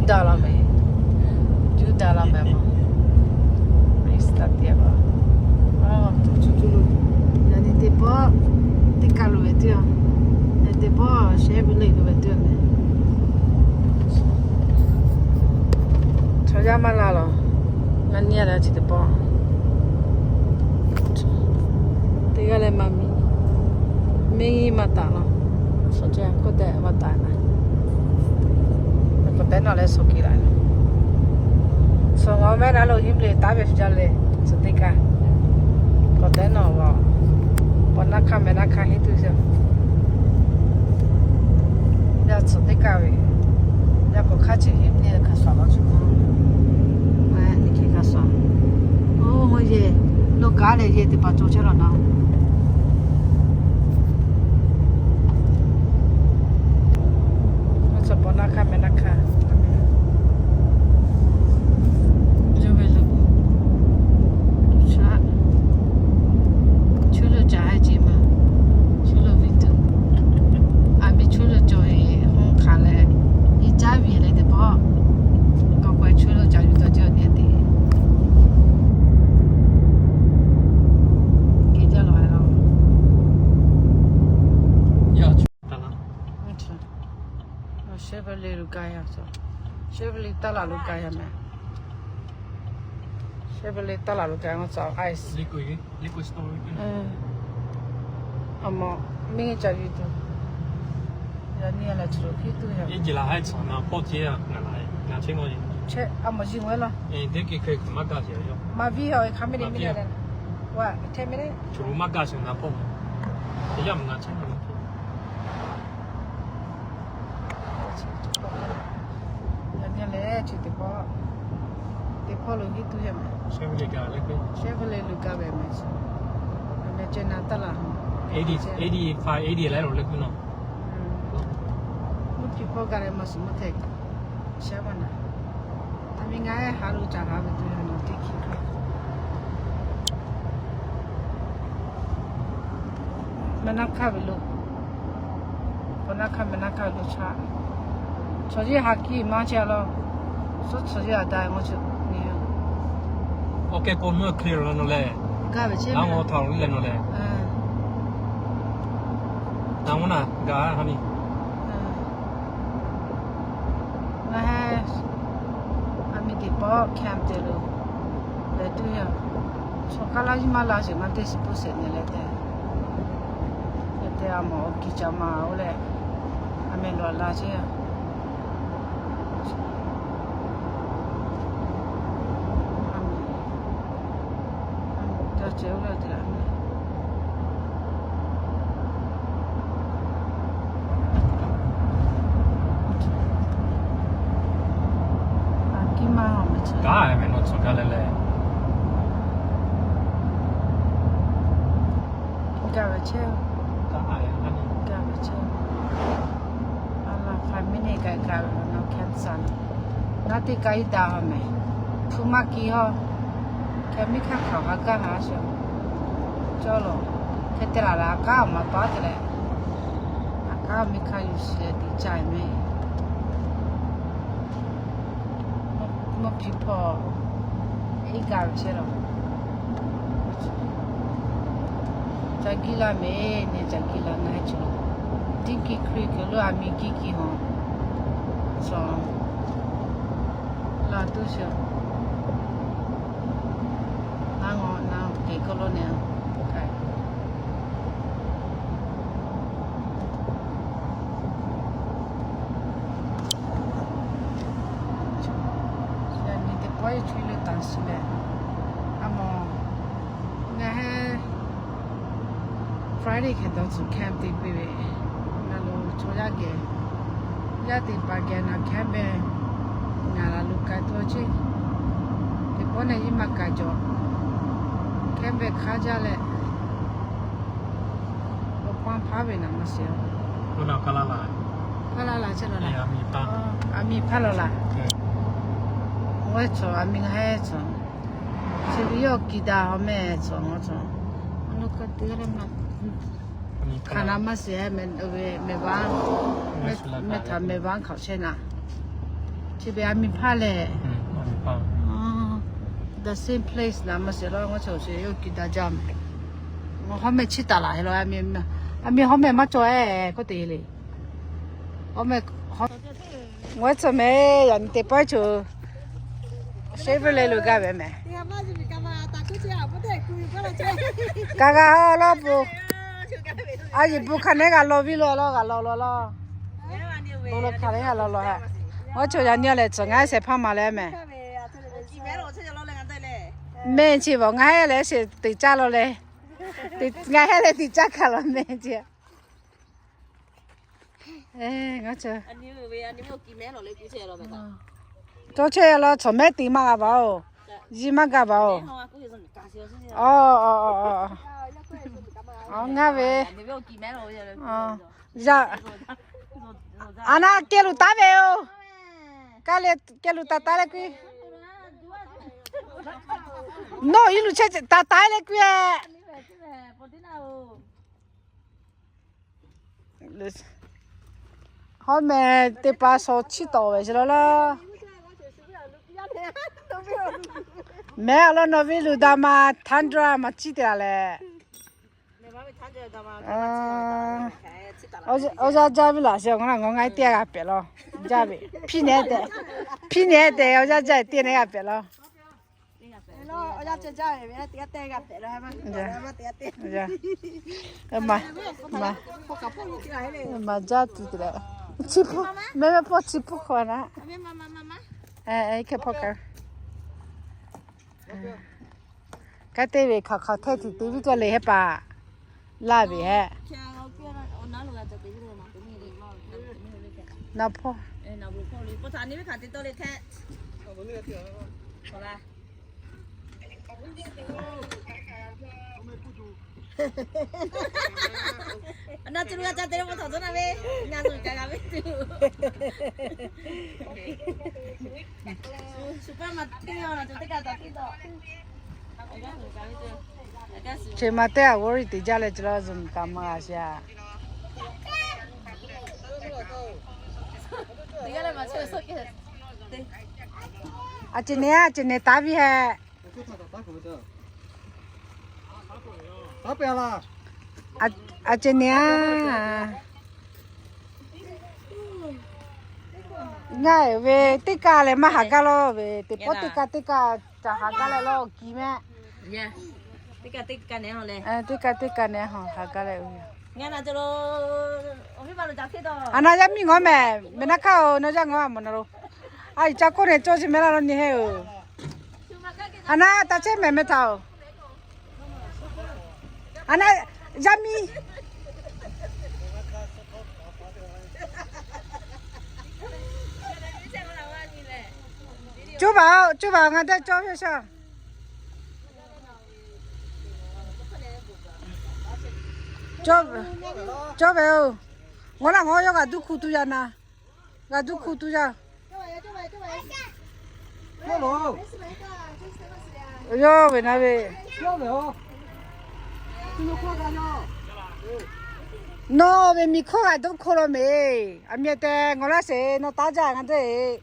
Juˇdaꞈ la mehˍ, Juˇdaꞈ la mehˍ ma. Praise the Lord. Yaꞈ nyi teˇ pawˆ teˇ kaˆ lo ve teˇ yanˇ, yaꞈ nyi teˇ pawˆ shehˉ ve leuˆ lo ve teˇ yanˇ mehˍ. Chaw yaˇ maˇ la lawˬ, ngaˬ nyi a leh chi teˇ pawˆ teˇ g'aˇ leh maˇ miˬ, miˬ maˇ taˍ lawˬ. Suhˍ ceh k'oˆ tehꞈ maˇ taˍ na. K'awꞈ tehꞈ nawˬ leh suhˍ kiˬ la. Suhˍ ngaˬ mehˆ na lo hiˉ mvuhˇ le taˉ ve shu jaˇ le, suhˍ teˇ kaˇ. K'awꞈ tehꞈ nawˬ g'a, paw naˇ hkanˇ meh naˇ hkanˇ henˇ tuˬ sheˍ. Yaˇ suhˍ teˇ kaˇ ve, yaˇ k'awꞈ hk'aˇ chi hiˉ mvuhˇ le hkanˇ suhˍ la chi k'o, maˇ heˆ hkanˇ suhˍ. Oˇ, maˇ yehˬ lo kaꞈ leh yehˬ teˇ hpaˍ cawˬ chehˇ lawˬ na. Suhˍ paw naˇ hkanˇ meh naˇ hkanˇ yawˇ ve lo, chaˇ, choˇ lo caˍ a ce ma, choˇ lo ve tuˬ, aˬ miˍ choˇ lo cawˬ ve hk'aˬ leh, iˉ caˉ ve leh teˇ pawˆ, k'awꞈ k'awꞈ choˇ lo caˍ yuˬ taw cawˬ nyi te kehˬ jaˇ lawˬ a lawˬ. Chevrolet lo gaˇ yaˇ, Chevrolet taˇ laˬ lo gaˇ yaˇ mehˍ. Chevrolet taˇ laˬ lo gaˇ yaˇ, ngaˬ tcuh ice. Aˬ ma, miˬ g'uˇ caˍ yuˬ tuˬ, yaꞈ nyi a leh chi lo hkiˉ tuˬ yaˇ. Iˉ jeˬ laˬ haiˉ tsuhꞈ na pawˆ ce a ngaˬ laˬ ngaˬ chehˇ ngaw e. Chehˇ a maw jiˇ mawˬ e law. Teˇ hkui hk'e kuiˬ maˇ gaˇ sheˍ a yawˇ. Maˇ viˉ a e hk'a mehˍ le miˬ le. Wa hk'e mehˍ le. Chi lo maˇ gaˇ sheˍ na pawˆ. Yaˇ mvuhˇ ngaˬ chehˇ ngaw e. Yaꞈ nyi lehˬ chi teˇ pawˆ, teˇ pawˆ lo hiˉ tuˬ yaˇ mehˍ. Chevrolet lo gaˇ ve mehˍ. Mehˍ ce na taˇ laˬ. Eighty, eighty five, eighty leh lo leh kuiˬ nawˬ. Mvuhˇ hpiˍ hpawˇ gaˇ leh maˇ suhˍ maˇ hteˇ. Shehˉ maˇ na. Aˬ miˍ ngaˬ hui ha lo caˍ ha ve tuˬ yaˇ nawˬ teˇ hkiˬ. Meh naˇ hkanˇ ve lo, paw naˇ hkanˇ meh naˇ hkanˇ ve lo chaˇ. Chaw yeˇ ha kiˇ maˇ chehˇ a lawˬ. Suhˉ chaw yeˇ a daꞈ ngaw chi nyi. Awˬ kehˉ k'o mvuhˇ hk'e la nawˬ lehˬ, gaˇ ve chehˇ ngaw htaꞈ leh nawˬ lehˬ. Naˬ mvuhˇ naˬ gaˬ ha ni. Ngaˬ hui aˬ miˍ teˇ pawˆ camp te lo leh tuˬ yaˇ. Chaw kaˇ laˇ yiˇ maˇ la sheˍ maˇ teˇ shiˍ puˇ sheˍ nyi leh te. Te a mawˬ awˬ kiˬ ca ma oˇ leh, aˬ mehˍ lo a la chehˇ. Aˬ mehˍ, aˬ mehˍ ca ce oˇ leh te a mehˍ. Aˬ kiˇ maˇ a mehˍ ca gaˇ ve mehˍ nawˬ tcuhˍ gaˇ leh leh. Gaˇ ve chehˇ, gaˇ ve chehˇ. A laˬ hk'aˬ miˇ neˇ kaꞈ gaˇ ve nawˬ hkehˇ tcuhˍ naˬ. Ngaˬ teˇ kaꞈ iˉ daꞈ ha mehˍ. Hpu maˇ kiˇ hawˇ. Hkehˇ miˇ hk'aˇ hk'aˬ ha gaˇ ha sheˍ. Cawˇ lawˬ. Hk'e te laˬ leh a k'aˉ awˬ ma paˉ te leh, a k'aˉ miˇ hk'aˇ yuˬ shiˍ leh teˇ ca mehˍ. Mvuhˇ hpiˍ hpawˇ iˉ gaˇ ve chehˇ lawˬ. Ca giˇ laˇ mehˍ neh, ca giˇ laˇ na e chi. Diˇ kiˇ Hkriꞈ kuiˬ lo aˬ miˍ kiˇ kiˇ hawˬ. Suhˍ laˬ tuˬ sheˍ. Naˉ ngaw naˉ kehˬ k'oˆ lo neh. Yaꞈ nyi teˇ pawˆ iˉ chuˇ leh taˍ shiˍ leh, a mawˬ, ngaˬ hui Friday hk'e dawˇ tcuhˍ camp te piˇ ve, ngaˬ lo chaw yaˇ geh, yaˇ teˇ hpaˍ geh naˬ camp ve, ngaˬ laˬ lo k'ai tuˬ ceˇ. Teˇ pawˆ neh iˉ maˇ k'ai cawˬ. Camp ve hk'aˇ jaˇ leh, awˬ paˇ hpaˇ ve naˬ maˇ shiˍ. Kaˇ laˇ laˬ, kaˇ laˇ laˬ chehˇ laˬ. Aˬ miˍ hpaˇ laˬ laˬ. Oˇ ve cawˬ aˬ miˍ ngaˬ hui cawˬ. Chi ve yawˇ kiˇ daꞈ haw mehˍ cawˬ ngaw cawˬ. Hk'aˬ naˬ maˇ shiˍ mehˍ, mehˍ vaˇ, mehˍ htaꞈ mehˍ vaˇ hk'aˬ chehˇ naˬ. Chi ve a mi hpaˇ lehˬ, the same place naˍ ma shiˍ la, ngaˬ chaw shiˍ yawˇ kiꞈ daꞈ jaˇ mehˍ. Ngaˬ hawˉ mehˍ chiˇ taˍ laˬ heh la, a mi hawˉ mehˍ maˇ cawˬ eh k'oˆ te le. Ngaˬ chaw mehˍ yaꞈ nyi te pawehˇ chaw Chevrolet lo gaˇ ve mehˍ. Kaˇ g'a ha lawˇ pu. A yeˬ pu hk'aˬ nehˉ g'a law viˉ lo law g'a law law law. Pu lo hk'aˬ nehˉ g'a law law ha. Ngaˬ chaw yaꞈ nyi lehˬ tcuh ngaˬ shehˍ hpaˇ ma leh mehˍ. Mehˇ chi vaˬ ngaˬ hehˉ leh sheˍ teꞈ caˇ law leh. Ngaˬ hehˉ leh teꞈ caˇ kaꞈ law mehˇ chi. Ngaˬ chaw cawˇ chehˇ law, chaw mehˉ te maˇ g'a vaˬ oˬ. Yiˇ maˇ gaˇ vaˬ oˬ. Ngaˬ ve, a naˆ kehˬ luˬ taˉ ve oˬ. Kaˇ leh kehˬ luˬ taˍ taˍ leh k'oˆ. Nawˬ yiˇ luˬ chehˇ taˍ taˍ leh k'oˆ eh. Hawˉ mehˍ teˇ pa shaw chiˇ tawˍ ve sheˍ law laˇ. Mehˉ a lawˇ nawˬ ve luˬ daꞈ ma Tundra ma chiˇ te la leh. Awˬ yaˇ jaˇ ve laˬ sheˍ, ngaˬ ngaˬ ngaˬ teˇ g'aˇ g'a pehꞈ law. Jaˇ ve, hpiˇ nehˉ tehꞈ, hpiˇ nehˉ tehꞈ awˬ yaˇ jaˇ teˇ nehˉ g'a pehꞈ law. Maˍ jaˇ tuˬ te leh, mehˉ mehˉ pawˆ chi hpfuhˇ hk'aw naˆ. Hk'e hpawˇ kaꞈ Kanˉ te ve hk'aˬ hk'aˬ hkehˇ tuˬ te viˉ k'oˆ le hehˉ paˍ. Laˇ ve hehˉ. Naˍ hpawˇ. Chi ma teˇ g'aˇ worry te jaˇ leh chi law zuhˬ kaꞈ maˇ g'a sheˍ a. A ceh nehˬ a, a ceh nehˬ taˍ viˉ hehˉ. A ceh nehˬ a. Ngaˬ ve teˇ kaˇ lehˬ maˇ haˍ gaˇ law ve, teˇ pawˆ teˇ kaˇ teˇ kaˇ caˬ haˍ gaˇ leh law kiˬ mehˆ. Teˇ kaˇ teˇ kaˇ nehˬ haˍ gaˇ leh. A na yaˇ miˇ ngawˬ mehˍ, mehˍ naˆ hkaˇ oˬ, nawˬ yaˇ ngawˬ a mawˬ na lo. A yiˬ ca k'oˆ nehˬ cawˇ chi mehˍ laˇ law nyi hehˉ oˬ. A na taˇ chehˇ mehˍ mehˍ htaꞈ oˬ. A na, yaˇ miˇ. Coˇ baˬ oˬ, coˇ baˬ ngaˬ dehꞈ cawˇ ve shaˍ. Cawˇ ve oˬ. Ngaˬ laˇ ngaˬ yawˇ g'a duˇ hkuˇ tuˬ yaˇ na. G'a duˇ hkuˇ tuˬ yaˇ. Yawˇ ve na ve. Nawˬ ve miˬ hkawˇ g'a dawˇ hkawˇ law mehˍ. A miˬ te ngaˬ laˇ sheˍ, nawˬ taˇ jaˇ ngaˬ dehꞈ.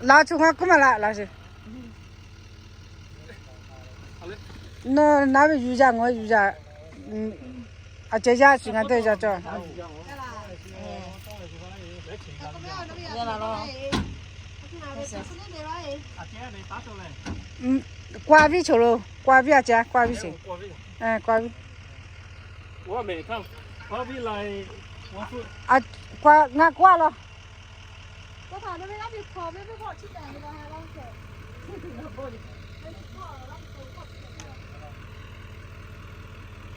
Laˬ tuˬ ngaˬ k'oˆ maˇ laꞈ laˬ sheˍ. Nawˬ naˉ ve yuˬ yaˇ ngaˬ yuˬ yaˇ. A ceh yaˇ shiˍ ngaˬ dehꞈ yaˇ cawˇ. Kwa viˉ cawˬ lo, kwa viˉ a ceh, kwa viˉ sheˍ. Kwa viˉ. Ngaˬ kwa law.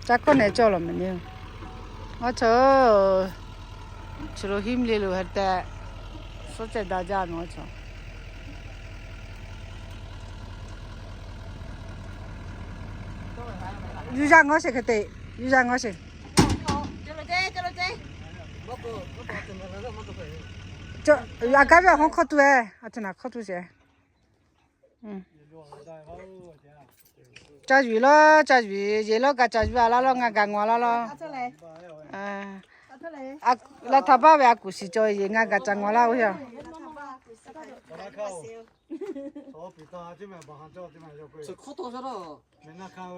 Ca hkawˇ nehˬ cawˇ law mehˍ ne. Ngaˬ chaw, chi lo hiˉ mvuhˇ le lo heh tehꞈ, suhˉ ceh daꞈ jaˇ nawˬ chaw. Yuˬ yaˇ ngaˬ sheˍ hk'e te, yuˬ yaˇ ngaˬ sheˍ. A kaˉ ve awˬ hawˉ hkawˇ tuˬ e, a tuˬ naˬ hkawˇ tuˬ sheˍ. Ca yuˬ law, ca yuˬ yeˬ law kaꞈ ca yuˬ a laˇ law, ngaˬ gaˬ ngaw a laˇ law. Laˬ htaꞈ baˆ ve a kuˬ shiˍ cawˬ ve ngaˬ gaˬ caꞈ ngawˬ laˇ-oˬ yoˬ.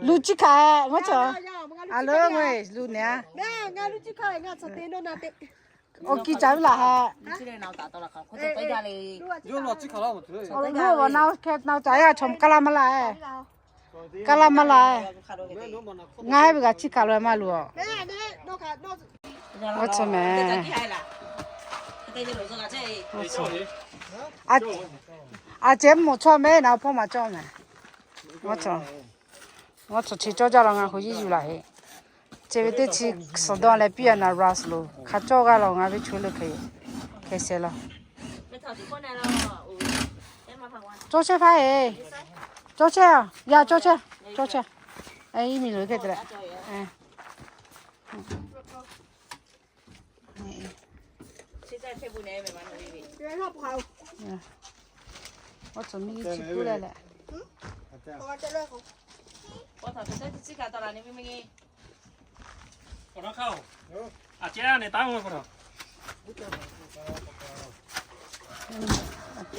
Lu ciˇ hkanˍ-e ngaˬ chaw. A lo ngaˬ lu nehˬ-a. Awˬ kiˇ caˍ ve laˬ hehꞈ. Awˬ lo awˬ na hk'e na caˍ yaˇ chaw kaˇ laˇ maˇ laˇ-e. Kaˇ laˇ maˇ laˇ-e. Ngaˬ ve g'a ciˇ hkanˍ lo maˇ lu-a. Awˬ tcuh mehˍ. A ceh mvuhˇ chawˇ mehˍ naˍ hpawˇ maˇ cawˇ mehˍ. Ngaˬ chaw chi cawˇ jaˇ la ngaˬ hui yiˇ yuˬ laˬ heˆ. Ceh ve teˇ chi suhˍ dawˇ leh piˇ-a naˍ rice lo hk'a cawˇ g'aˇ la ngaˬ ve chaw le hk'e, hk'e sheh la. Cawˇ chehˇ hpaˇ-e. Cawˇ chehˇ-a. Yaꞈ cawˇ chehˇ. Cawˇ chehˇ. Iˉ miˬ lo hk'e te leh. Awˬ tcuh miˇ chi puˇ leh leh.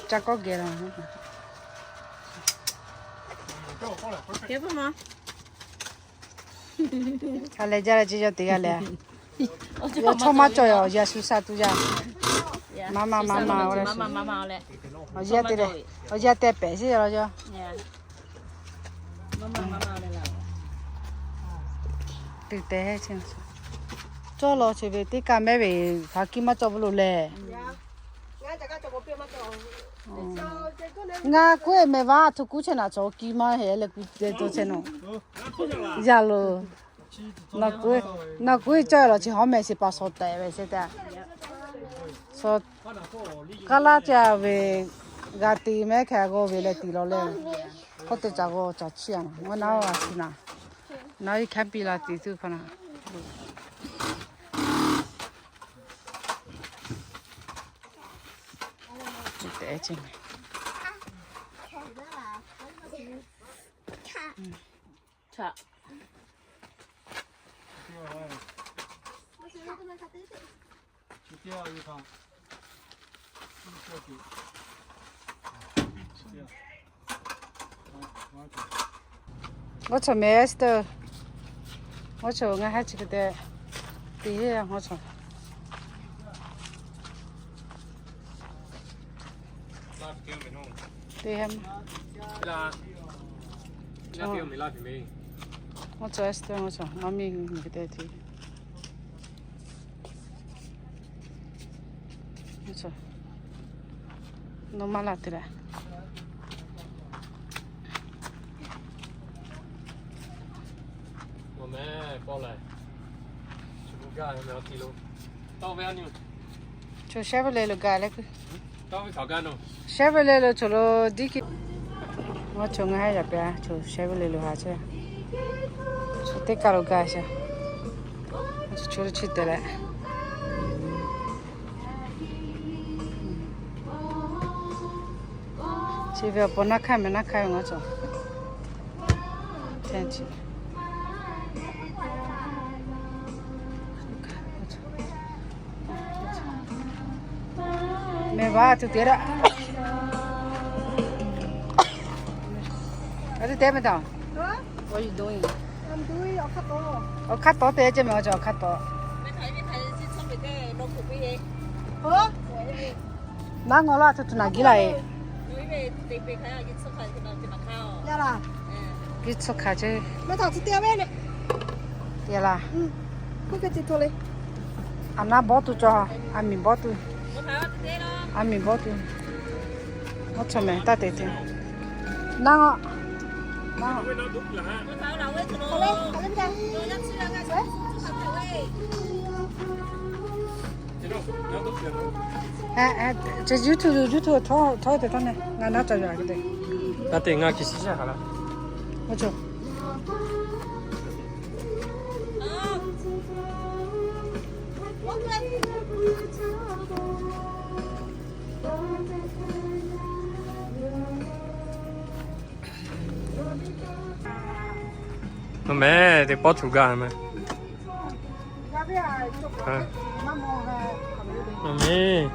Ca kawˆ geh la. Ha lehˬ jaˇ leh chi yawˇ te g'a leh, yawˇ chawˇ maˇ cawˬ yoˬ. Yaꞈ shu sha tuˬ yaˇ. Maˇ maˇ maˇ maˇ-o leh, awˬ yaˇ te leh, awˬ yaˇ te pehˍ sheˍ law yaˇ. Tuˬ tehˬ cawˇ law chi ve teˇ kaˇ mehˉ ve hk'aˬ kiˇ maˇ cawˬ ve lo lehˬ. Ngaˬ kuˉ-e mehˍ vaˇ htu kuˉ chehˇ naˍ, chaw kiˇ maˇ heˆ leh kuˬ te to chehˇ naˍ. Yaˇ lo, nawˬ kuˉ cawˇ law chi hawˉ mehˍ sheˍ pa shaw tehꞈ ve sheˍ tehꞈ. Kaˇ laˇ ca ve g'a te mehˉ hkeh g'aw ve leh tiˍ law leh, hk'aw te caˍ g'aw caˍ chiˇ-a, ngaˬ naˉ a shu naˍ, naˉ iˉ hkanˉ piˇ la tiˍ tuˬ hk'aw naˍ. Ngaˬ chaw mehˍ Esther, ngaˬ chaw ngaˬ haˉ chi hk'e te, teˇ heˆ ngaˬ chaw. Teˇ heˆ. Ngaˬ chaw Esther, ngaˬ chaw mvuhˇ miˬ hk'e te te. Nawˬ maˇ laˬ te leh. Chaw Chevrolet lo gaˬ leh kuˬ. Chevrolet lo chaw lo diˇ kiˇ. Ngaˬ chaw ngaˬ haˉ yaꞈ pehˍ, chaw Chevrolet lo ha chehˇ. Chaw teˇ kaˇ lo gaˬ sheˍ. Chaw chi te leh. Chi ve awˬ pon naˇ hkanˇ mehˍ naˇ hkanˇ ve ngaˬ chaw. Mehˍ vaˇ tuˬ te daꞈ. A tuˬ te mehˍ taˍ. Awˬ hk'aˇ tawˉ te ceh mehˍ, awˬ hk'aˇ tawˉ. Naˉ ngawˬ laˇ tuˬ tuˬ naˬ giˉ laˇ-e. Giˉ tcuhˇ hkanˍ ceh. Te laˇ. A naˉ bawˇ tuˬ cawˬ, a miˬ bawˇ tuˬ. A miˬ bawˇ tuˬ. Awˬ tcuh mehˍ taˇ te te. Naˉ ngawˬ. Chi YouTube, YouTube htawˇ te htawˇ ne, ngaˬ naˉ cawˬ yaꞈ hk'e te. Taˇ te ngaˬ kiˬ shiˍ shaˆ hk'aˬ laˇ. Nawˬ mehˍ teˇ pawˆ tuˬ gaˬ mehˍ. Mawˬ meh.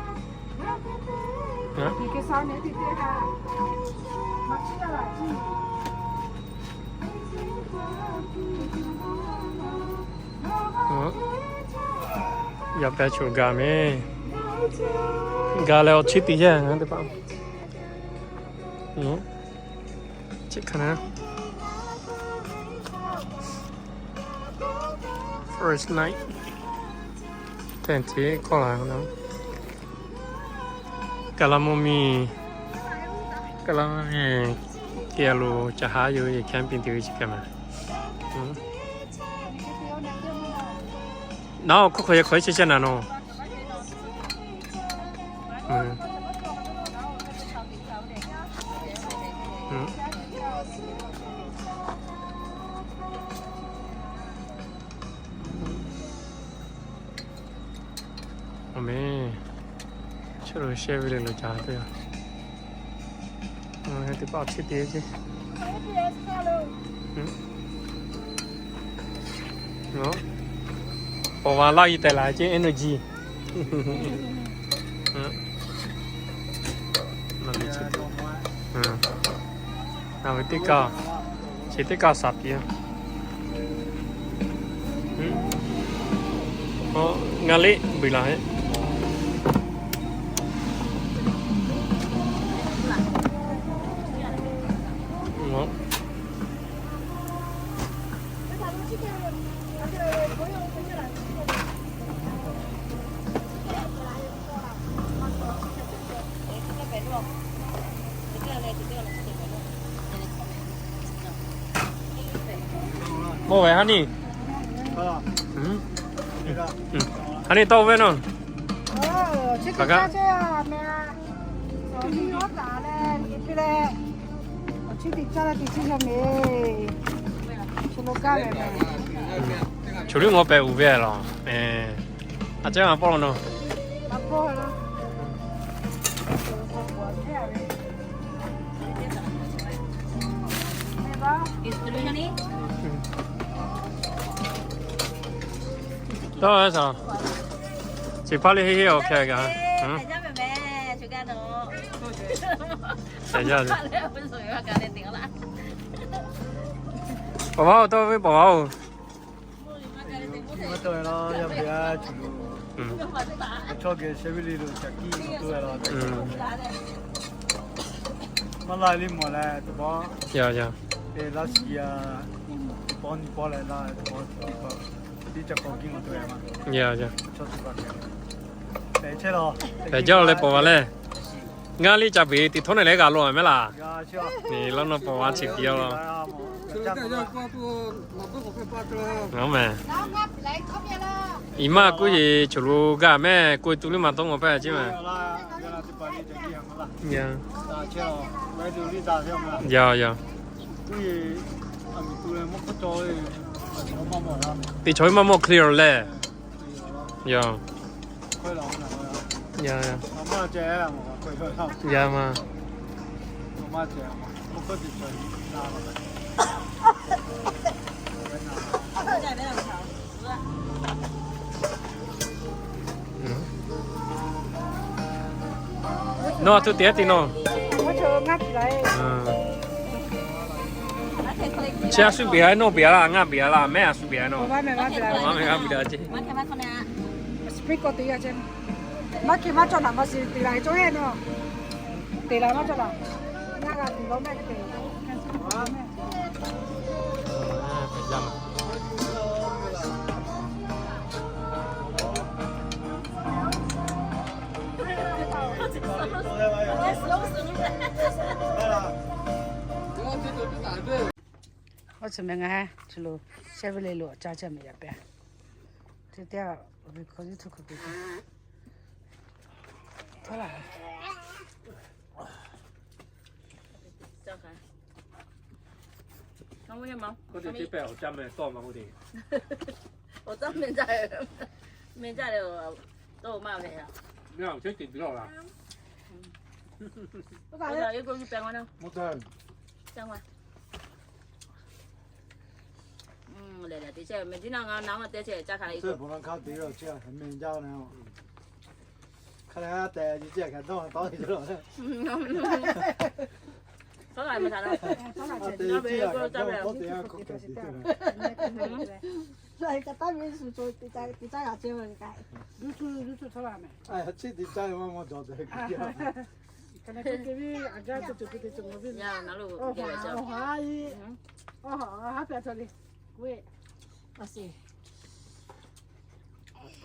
Yaꞈ pehˍ choˬ gaˬ meh. Gaˬ leh awˬ chi teˇ yanˇ ngaˬ hui teˇ hpaˍ. First night. Teˇ hteˇ hkawˇ la. Kaˍlaˍ mvuhˇ miˬ, Kaˍlaˍ mvuhˇ miˬ, kehˬ lo ca haˉ yoˬ, yehˬ camping te ve chi kaꞈ ma. Naˉ, hkawˇ hk'aw yehˬ hk'aw chehˇ chehˇ naˍ nawˬ. Awˬ meh, chaw lo share ve le lo ca te. Teˇ hpaˍ chi te ce. Paw va laˇ yi tehꞈ la ce energy. Ngaˬ ve teˇ kaˇ, chi teˇ kaˇ shaˍ piˇ. Ngaˬ liꞈ beuꞈ laˬ heˆ. Mawˬ ve ha ni. Ha ni tawˆ ve nawˬ. Choˬ liˇ mawˬ pehꞈ uiˍ ve laˬ. A ceh ma pawˆ lo nawˬ. Tawˇ ve saˍ, chi hpaˇ liˇ heˆ heˆ awˬ hkeh kaꞈ. Paw va-oˬ, tawˇ ve paw va-oˬ. Maˇ laˇ liˇ mawˬ leh, teˇ pawˆ. Yaˇ, yaˇ. Teˇ laˇ shiˍ yaˇ, teˇ pawˆ nyi pawˆ leh laˇ, teˇ pawˆ, teˇ pawˆ, teˇ ca k'awꞈ kiˇ ma te ma. Yaˇ, yaˇ. Chaw teˇ hpaˍ hpehꞈ chehˇ la. Hpehꞈ jaˇ la leh paw va leh. Ngaˇ liˇ ca beˬ teꞈ htawˇ neˬ leh g'a lo mehˍ laˬ. Neˬ lawˇ nawˬ paw va chi tiꞈ yaˇ la. Aˬ meh. Iˉ maˇ kuˉ yeˬ choˬ lo gaˬ mehˍ, k'oˆ tu liˇ maˬ tawˇ ngawˬ pehˇ ceˇ mehˍ. Yaˇ, yaˇ. Teˇ chaw iˉ maˇ mawˬ clear leh. Yaˇ. Yaˇ, yaˇ. Yaˇ ma. Nawˬ a htoꞈ te a te nawˬ. Chi a shu beˬ a nawˬ beˬ a laˇ, ngaˇ beˬ a laˇ, mehˉ a shu beˬ a nawˬ. Maˇ meh g'a beˬ a ce. Spring k'awꞈ te a ce. Maˇ hkiˇ maˇ cawˬ naˍ maˇ shiˍ teꞈ la cawˬ hehˆ nawˬ. Teꞈ la maˇ cawˬ laˬ. Ngaˇ g'a tuˬ law mehˆ teꞈ. Awˬ chi meh ngaˬ hui chi lo share ve le lo ca chehˇ meh yaꞈ pehˍ. Teˇ teˇ a ve hk'aw YouTube hk'aw te te. Htawˇ laˬ. Lehˬ lehˬ te chehˇ ve meh tiˉ naˇ, ngaˬ naˆ maˇ te chehˇ caˇ hk'a le. Hk'a leh a tehˬ a ce ce hk'e dawˇ taw le. Tawˇ la meh htaꞈ la. Te caˇ ve k'o caˇ ve. Tawˇ te a k'o hk'e te te. Ka taˇ ve shu co te caˇ, te caˇ g'a ce ve kaꞈ. Chi te caˇ ve maˇ maˇ cawˬ tehꞈ. Ka na ce ce ve a gaˇ te cawˬ te te cawˬ ve. Awˬ ha, awˬ ha, awˬ ha haˉ pyaꞈ cawˬ le. K'oˆ ve,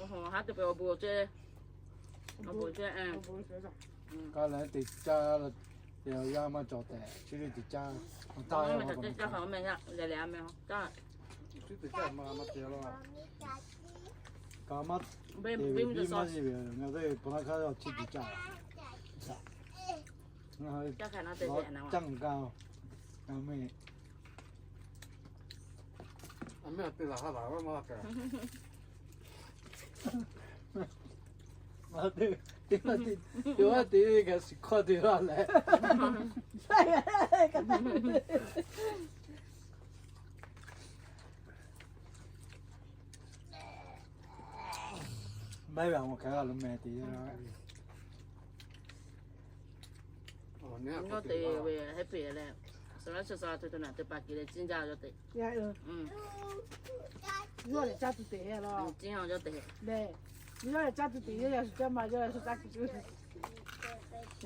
awˬ ha te peuˬ awˬ bon awˬ ceh. Awˬ bon ceh. Ka leh te caˇ, te yaˇ maˇ cawˬ tehꞈ chi te caˇ. Awˬ ha meh htaꞈ te caˇ hk'a meh yaˇ lehˬ lehˬ a meh a caˇ. Chi te caˇ maˇ maˇ te la. Ka maˇ te ve maˇ ziˇ ve ngaˬ te pa na hk'aˇ chi te caˇ. Caˇ hk'a na te caˇ ngaˬ ka. Ngaˬ meh. A meh a te laˬ ha laˬ maˇ maˇ kaꞈ. Te te te te kaꞈ shiˍ hkawˇ te laˇ leh. Maˇ heˆ ve a maw hk'aˬ g'a lo meh te. Yawˇ te ve happy leh, saˍ laꞈ shaˍ saˍ laꞈ te te naˬ te pa kiˬ leh ciˇ jaˇ yawˇ te. Yawˇ lehˬ caˇ tuˬ te la. Ciˇ yawˇ te. Lehˬ, yawˇ lehˬ caˇ tuˬ te, yawˇ yaꞈ shu caˇ ma, yawˇ yaꞈ shu caˇ kuˬ.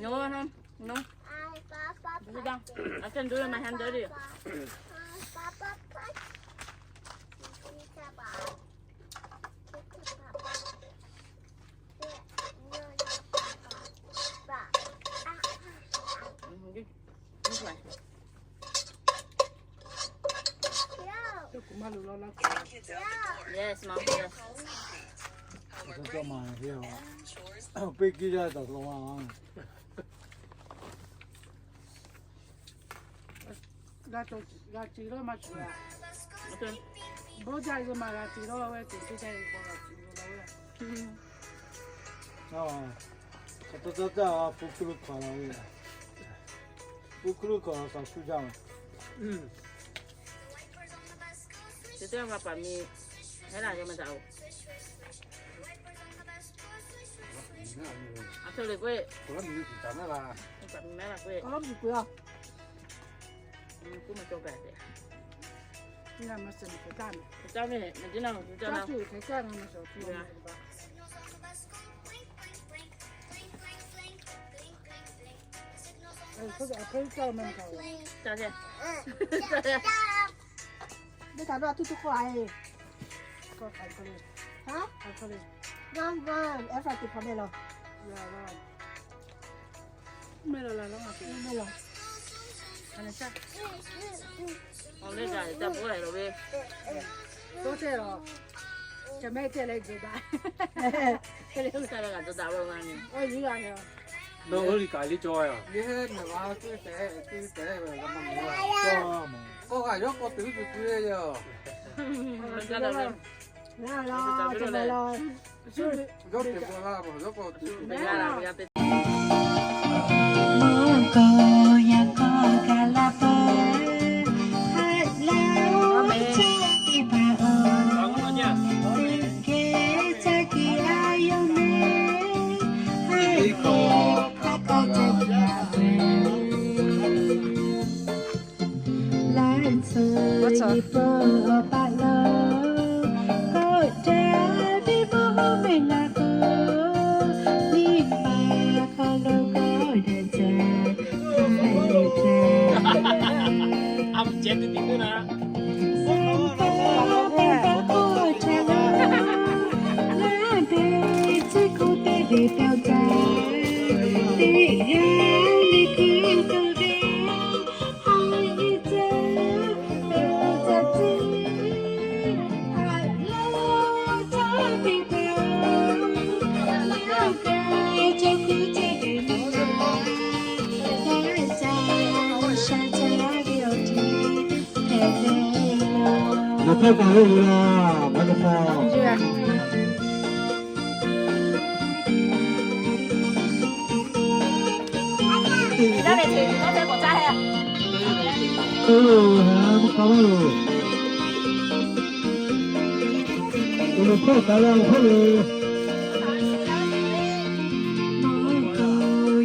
No, no, no. Sit down. I can do it my hand dirty. Yes, mom. Yes. Pui ki ja ta lo ma. G'a cawˬ, g'a ce lawˇ maˇ cawˬ a. Bawˇ jaˇ ve ma g'a ce lawˇ ve, teˇ jaˇ ve k'o g'a ce lawˇ ve. Ka taw taw taˇ a, pu hkuˇ lo hkaw la ve. Pu hkuˇ lo hkaw la kaꞈ shu jaˇ ma. Te teˇ g'aˇ ma paˍ mi hehˉ la yawˇ ma daꞈ-oˬ. A htoꞈ le k'oˆ-e. Paˍ mi mehˉ la k'oˆ-e. Kuˇ ma cawˇ gaˬ tehꞈ. Caˇ ve, caˇ ve, caˇ ve. Caˇ ve. Caˇ ve. Teˇ htaꞈ dawˇ a tuˇ tuˇ k'oˆ a e. Haˉ? Naˇ naˇ, aˉ hpa teˇ hpaˍ meh laˬ. Meh laˬ laˬ laˬ. Meh laˬ. Awˬ leh gaˬ caˇ pawˆ la lo ve. Tawˇ cehˇ laˬ. Ca mehˆ cehˇ leh jehˬ daꞈ. Hk'e le uˇ ca leh g'a dawˇ daꞈ lo ma ni. Awˬ, yiˉ g'a le. Nawˬ oˇ liꞈ kaꞈ liˇ cawˇ a. Yeˇ mehˍ la tuˇ tehꞈ tuˇ tehꞈ ve la maˇ mawˬ. K'awˇ g'a yawˇ k'awꞈ tuˬ tuˬ tuˬ le yoˬ. Yawˇ te la, yawˇ k'awꞈ tuˬ tuˬ. Mawˇ k'o yaꞈ k'aw gaˬ la peuˬ. Haꞈ la oˇ caˇ teˇ hpaˍ-oˬ, teˇ geh caˇ kehˬ a yoˬ mehˍ. Haꞈ kehˬ hk'a k'aw caˇ kehˬ a peuˬ. Laˇ tcuh nyi peuˬ awˬ paˆ lo, kawˆ daꞈ ve mawˇ mehˍ laˬ k'o, nyiˇ ma hk'aw lo kawˆ daꞈ caˇ, haꞈ leh caˇ. Saˍ laꞈ k'awˇ ca laˇ, laˇ te tcuhˉ kuˇ teˇ ve pawˇ caˇ, teˇ g'aˇ le kuiˬ tuˬ ve. Hk'oˆ kaꞈ la hk'oˆ lo, mawˬ k'o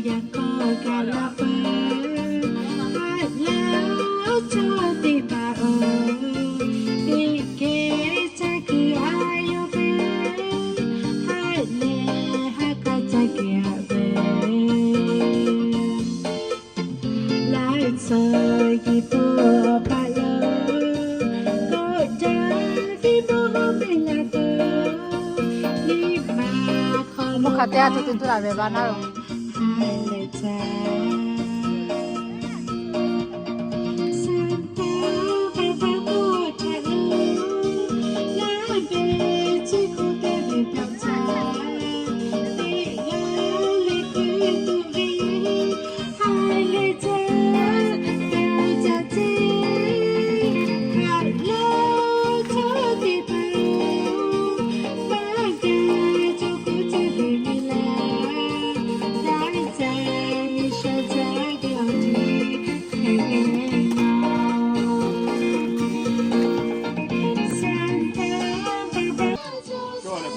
yaꞈ k'aw kaꞈ la peuˬ, haꞈ la oˇ chaw teˇ hpaˍ-oˬ, teˇ geh caˇ kuiˬ a yaw peuˬ, haꞈ leh haꞈ k'aˇ caˇ kuiˬ a peuˬ. Laiˉ tcuh yiˍ to awˬ paˍ lo, k'oˆ daꞈ ve mawˇ mehˍ laˬ to, nyi ma hk'aw mawˇ hk'aˬ te a te te tuˬ laˬ ve ba naˉ lo.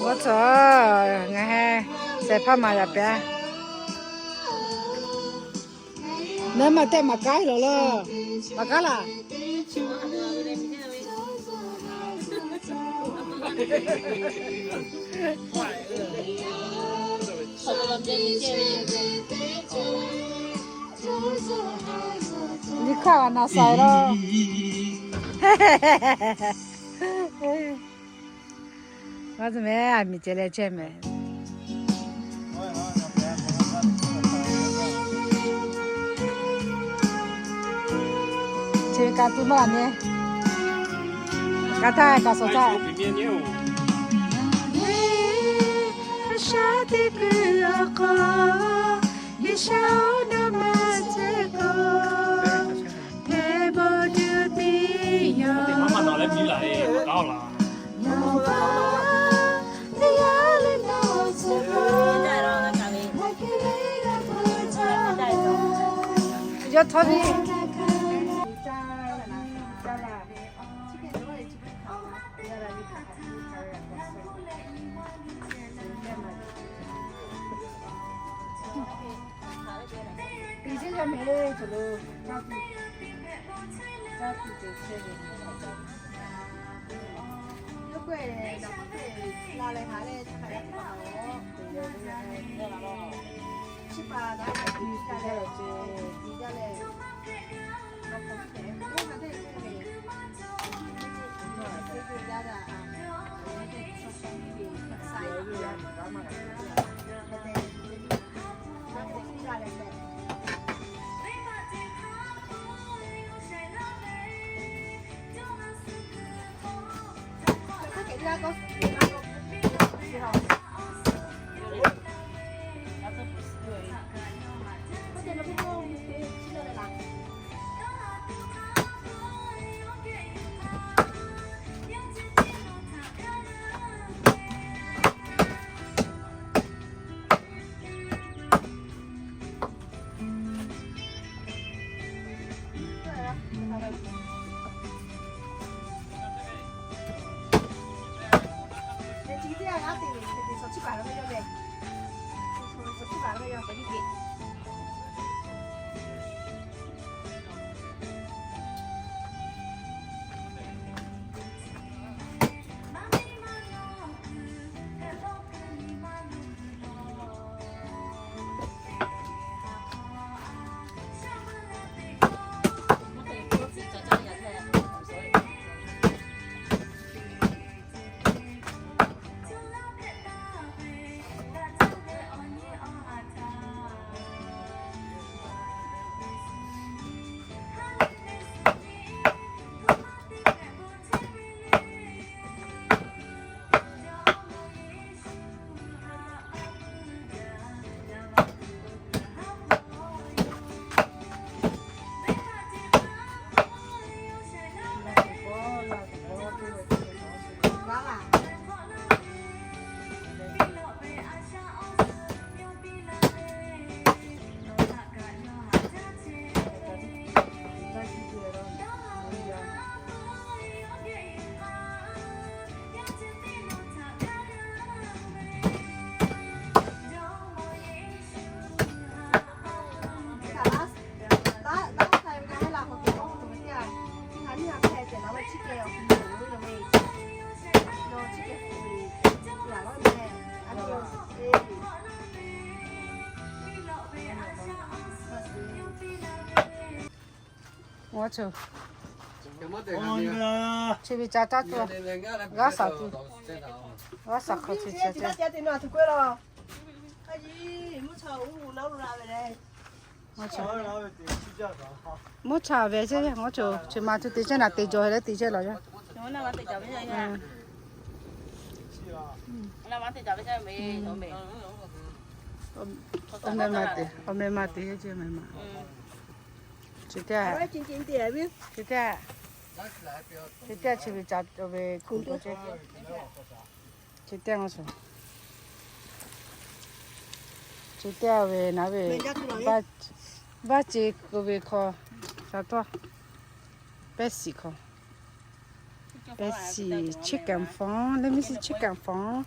G'awˇ tcuh, ngaˬ heh shehˍ hpaˇ maˍ yaꞈ pehˍ. Naˉ maˬ tehˆ maˍ kanˉ lawˬ laˇ, maˍ kanˉ laˬ. Liꞈ hkaˇ g'a na saiˍ laˇ. G'a zuhꞈ mehˍ, aˬ miˍ ceh leh chehˇ mehˍ. Chi ve ka tiˇ maˇ laˬ nyi. Ka htaˇ ka suhˍ htaˇ. A shaˉ teˇ kuiˬ awˬ hk'aw, G'uiˬsha oˇ naw ma ceh k'o, hpehꞈ bawˬ tuˬ piˇ yoˬ. Nawˬ va teˇ g'aˇ le nawˬ tcuh k'o, yawˇ htawˇ nyi. Chi ve ca caˇ tuˬ, g'aˇ shaˍ tuˬ, g'aˇ shaˍ hk'aw chi ca caˇ. Mvuhˇ cha ve ceˇ, mvuhˇ cha ve ceˇ, ngaˬ hui chi ma tuˬ te chehˇ naˍ, te jaw leh te chehˇ lawˬ yaˇ. Awˬ meh ma te, awˬ meh ma te ceˇ, meh ma. Chi teˇ, chi teˇ, chi teˇ chi ve ca ve kuˬ ceˇ. Chi teˇ, chi teˇ ve naˉ ve, vaˇ ceˇ k'oˆ ve hk'aw, sha tawˇ, pehˇ shiˍ hk'aw, pehˇ shiˍ, chicken fong, let me see chicken fong.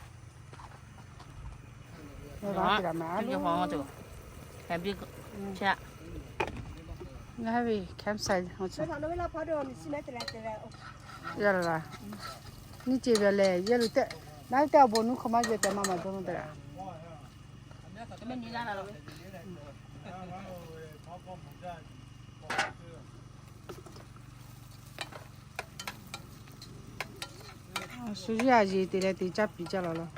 Ngaˬ hui ve campsite, yaˇ la la, nyiˇ ceˇ ve lehˬ, yaˇ lo tehꞈ, naˉ teˇ awˬ bon nuˇ hk'aw maˇ ve tehꞈ maˇ maˍ dawˇ nawˇ tehꞈ. Shu yaˇ yeˬ te leh te caˇ piˍ caˇ lawˬ lawˬ.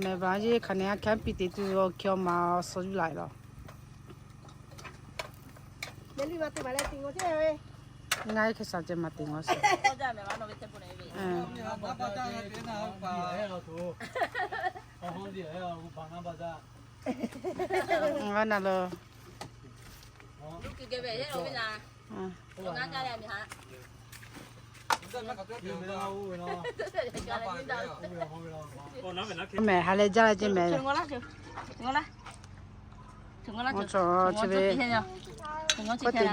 Meh baˬ yeˇ hk'aˬ nehˬ a hkehˉ piˇ te tuˬ awˬ hkeh awˬ ma awˬ suhˍ yuˬ la lawˬ. Ngaˬ hui hk'e shaˍ ceh maˍ te ngaw sheˍ. Ngaˬ na lo. Mehˬ ha leh jaˇ la ceˇ mehˬ. Ngaw la. Ngaw la. Ngaw la. Ngaw chi ve. Ngaw chi ve.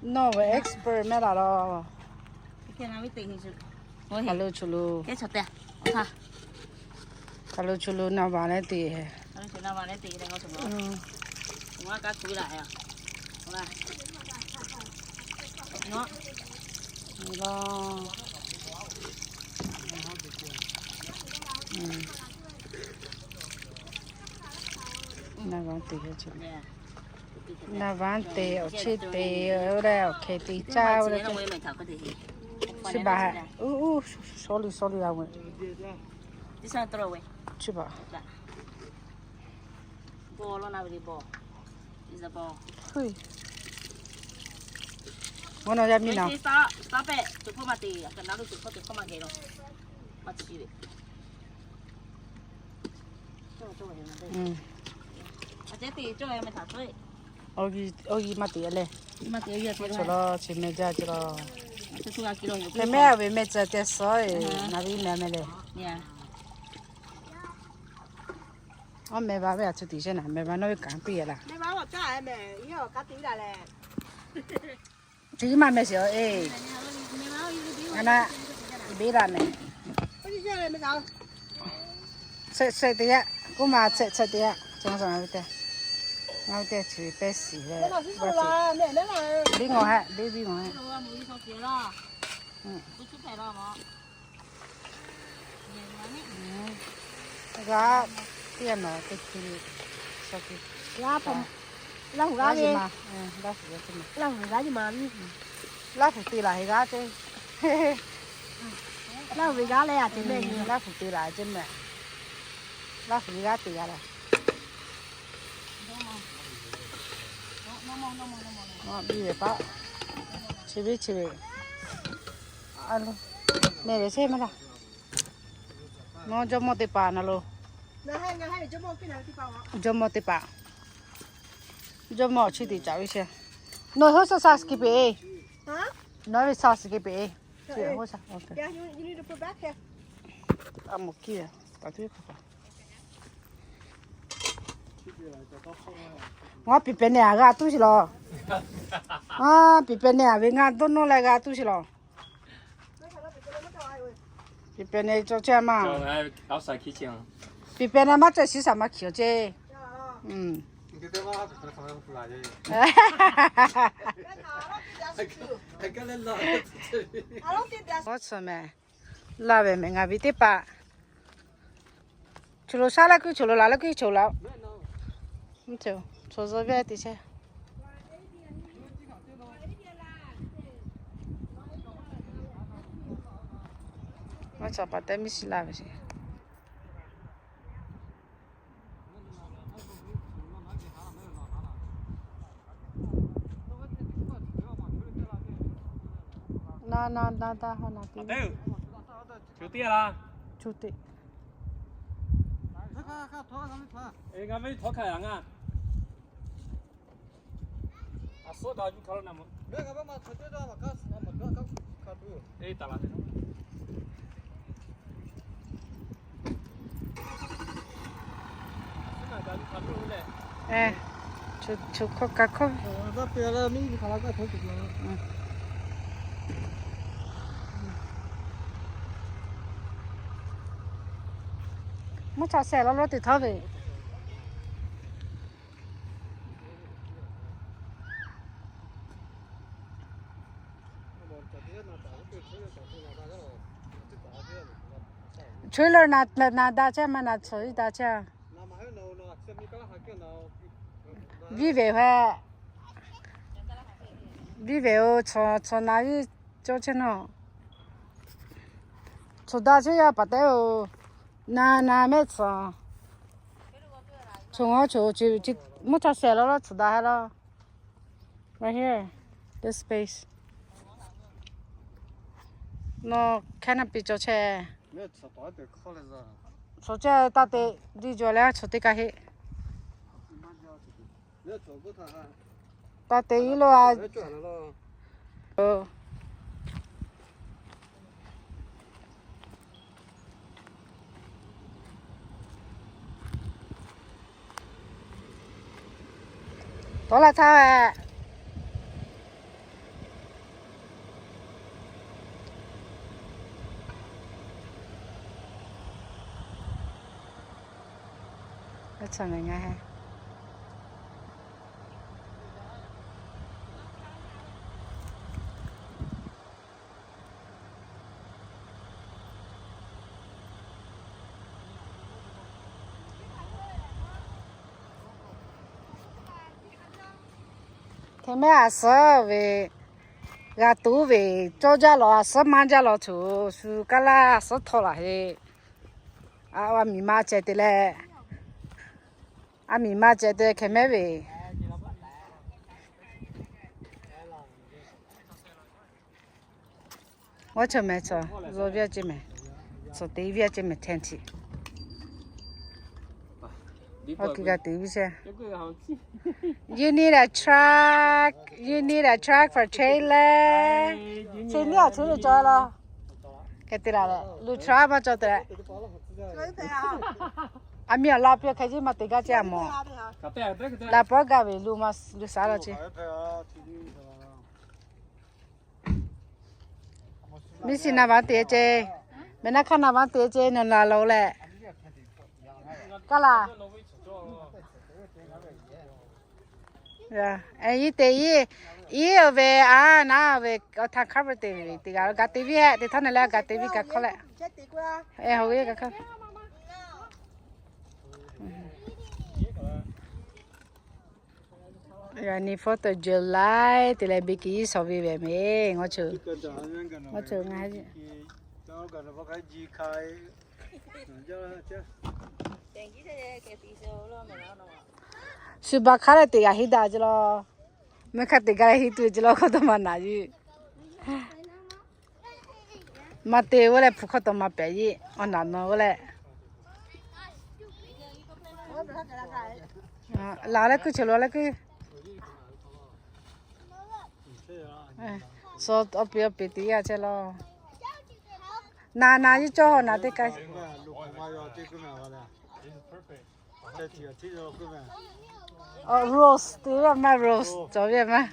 Nawˬ ve expert mehˬ laˬ lawˬ. Hk'aˬ lo choˬ lo. Hk'aˬ lo choˬ lo na vaˍ leh te. Na vaˍ te, na vaˍ te, awˬ chehˇ te, oˇ leh awˬ hkeh te caˇ oˇ leh. Chi baˬ, uˉ uˉ, sorry sorry a ve. Chi baˬ. Mvuhˇ naw yaˇ miˇ naˍ. Awˬ g'uˇ maˇ te leh. Cawˬ la chi meh jaˇ cawˬ la. Hk'e mehˆ a ve meh tcuh teh suhˉ e, naˍ ve meh meh leh. Awˬ meh va ve a tcuh te sheˍ naˍ, meh va nawˬ ve kanˉ piˇ a laˇ. Chi maˇ meh sheˍ a e. A na, beˇ la meh. Chehˇ chehˇ te yaˇ, k'oˆ ma chehˇ chehˇ te yaˇ. Cawˬ la ve tehꞈ, ngaˬ hui tehꞈ chi pehˇ shiˍ leh, beˇ ngaw hehˆ, beˇ beˇ ngaw hehˆ. G'a teˇ yanˇ naˬ te hkui, Laˇ huˍ g'aˇ ve, Laˇ huˍ g'aˇ ve, Laˇ huˍ te laˬ heˍ g'aˇ ceˇ. Laˇ huˍ ve g'aˇ leh a te meh, Laˇ huˍ te laˬ ceˇ meh. Laˇ huˍ ve g'aˇ te g'a laˬ. Biˇ ve paˆ, chi biˇ chi ve, meh ve sheˍ maˇ laˇ. Nawˬ jawˇmawˇ teˇ hpaˍ na lo. Jawˇmawˇ teˇ hpaˍ. Jawˇmawˇ chi teꞈ caˍ ve sheˍ. Nawˬ hui sa sa skipe. Nawˬ ve sa skipe. A moˍ kiˇ ve, taˍ tuˬ hk'a pa. Ngaˬ piˍ pehˍ neh a g'a tuˬ sheˍ lawˬ. Ngaˬ piˍ pehˍ neh a ve ngaˬ dawˇ nawˇ leh g'a tuˬ sheˍ lawˬ. Piˍ pehˍ neh cawˬ chehˇ maˇ. Piˍ pehˍ neh maˇ cawˬ shiˍ shaˍ maˇ hkiˬ awˬ ceˇ. Awˬ suhˍ meh, laˇ ve meh ngaˬ ve teˇ hpaˍ. Choˬ lo shaˉ laˇ kuiˉ, choˬ lo laˬ laˇ kuiˉ, choˬ laˬ. Chaw zaw ve teˇ chehˇ. Maˇ chaw pa teh miˇ shiˍ laˇ ve sheˍ. Na na na da ha na te. Cu teˇ. Ngaˬ ve htawˇ hk'a ngaˬ. Cu hkawˇ kaꞈ hkawˇ. Mvuhˇ chaw shehˍ law lo teˇ htawˇ ve. Choiˉ lawˇ na na da chehˇ maˇ na tcuhˍ iˉ da chehˇ. Viˉ veˬ heh. Viˉ veˬ oˬ, tcuhˍ tcuhˍ na viˉ cawˇ chehˇ nawˬ. Tcuhˍ da chehˇ yaˇ paˍ tehˉ oˬ. Na na mehˆ tcuhˍ. Tcuhˍ ngaˬ hui chi mvuhˇ chaw shehˍ law lo tcuhˍ da heh law. Right here, this space. Nawˬ canopy cawˬ chehˇ. Tcuhˍ chehˇ taˇ te, diˇ jawˬ leh tcuhˍ teˇ kaˇ heˆ. Taˇ te iˉ lo a. Tawˉ laˇ htaˇ ve. Hk'e mehˆ a suhˉ ve g'a tuˉ ve cawˇ jaˇ lawˬ, a suhˉ maˇ jaˇ lawˬ, choˬ shu kaˇ laˇ a suhˉ htawˇ laˬ heˆ. A, a miˬ ma ceh te leh, a miˬ ma ceh te hk'e mehˆ ve. Awˬ chawˇ mehˍ chaw, zaw viˇ a ceˇ mehˍ, chaw te viˇ a ceˇ mehˍ, tent. Awˬ kiˬ g'a te viˇ chehˇ. You need a truck. You need a truck for trailer. Chi niˇ a chi ve cawˬ laˇ. Hk'e te laˬ leh, luˬ truck maˇ cawˬ te leh. A miˇ awˬ la piˇ hk'e ceˇ maˇ te gaˇ ceˇ a mawˬ. Laꞈ pawˉ gaˇ ve luˬ ma luˬ shaˍ laˇ ceˇ. Miˇ shiˍ naˍ baˍ te ceˇ, mehˍ naˆ hkaˇ naˍ baˍ te ceˇ, nawˬ naˍ lo leh. Kaˇ laˬ. Iˉ te iˉ, iˉ ve a naˉ ve awˬ htaˇ hk'a peu te ve teˇ g'aˇ gaˬ te viˇ hehˆ, teˇ htaˇ na leh gaˬ te viˇ kaꞈ hk'awˇ leh. Eˬ, ha ve kaꞈ hk'awˇ. Yaꞈ nyi Fourth of July te leh bikini shawˍ ve ve mehˍ, ngaˬ hui ngaˬ hui shu baˬ hk'aˉ leh teˇ g'aˇ henˇ daꞈ ce law. Mehˆ hk'aˇ teˇ g'aˇ henˇ tuˬ ce law, hk'awꞈ dawˇ maˇ naˍ yuˬ. Maˇ te g'uˇ leh hpu hk'awꞈ taw maˇ pehˍ yeˇ, awˬ naˍ nawˬ g'uˇ leh. Laˬ leh kuiˬ, chaw laˬ leh kuiˬ. Suh awˬ piˍ awˬ piˍ teˇ g'aˇ chehˇ law. Naˍ naˍ yuˬ cawˇ naˍ teˇ kaˇ. Rose te ve maˇ, rose cawˬ ve maˇ.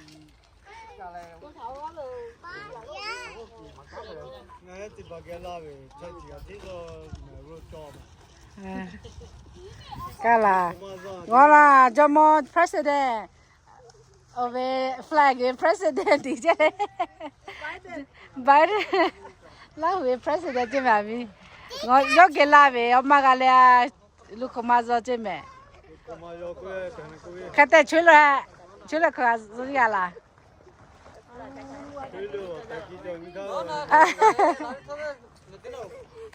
Kaˇ laˬ, g'aw laˬ, Jawˇmawˇ president, awˬ ve flag ve president tiꞈ ceˇ. Biden, Laˇ huˍ ve president ceˇ mehˍ a miˇ. Yawˇ geh laˇ ve awˬ maˇ g'a leh a, luˬ hk'oꞈ maˇ zaw ceˇ mehˍ. Hk'e te chaweh la, chaweh la hk'a zuhˆ g'a laˬ.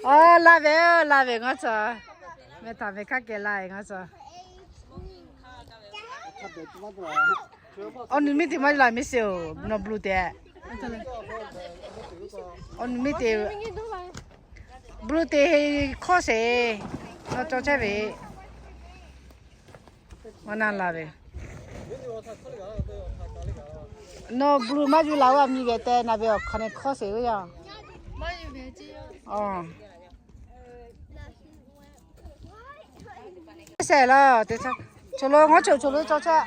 Aˬ, la ve, la ve ngaˬ chaw. Meh htaꞈ meh hkaˆ keh la ve ngaˬ chaw. Awˬ nuˬ miˇ te maˇ la miˇ sheˍ-oˬ, nawˬ bluˬ te. Awˬ nuˬ miˇ te, bluˬ te hk'awˇ sheˍ. Nawˬ cawˬ chehˇ ve. Aˬ, na la ve. Nawˬ bluˬ maˇ yuˬ la-o, a miˇ ve te na ve awˬ hk'aw ne hk'awˇ sheˍ ve yoˬ. Aˬ, sheˍ laˬ te, chaw lo ngaˬ chaw, chaw lo cawˬ chehˇ.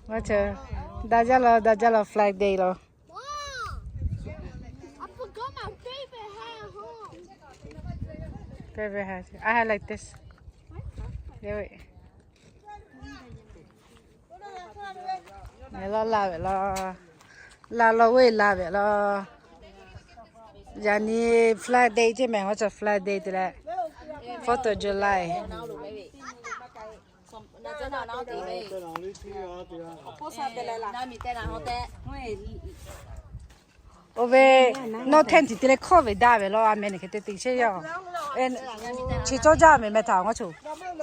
Ngaˬ chaw, daꞈ jaˇ law, daꞈ jaˇ law, flag day law. Favorite hat. I have like this. Laˇ ve laˇ ve laˇ. Laˇ law ve laˇ ve laˇ. Yaꞈ nyi flag day ceˇ mehˍ, ngaˬ chaw flag day te leh, Fourth of July. Oˇ ve, nawˬ tent te leh hkawˇ ve daꞈ ve law, a meh nehˬ hk'e te te chehˇ yoˬ. Chi cawˇ jaˇ mehˍ meh htaꞈ ngaˬ chaw,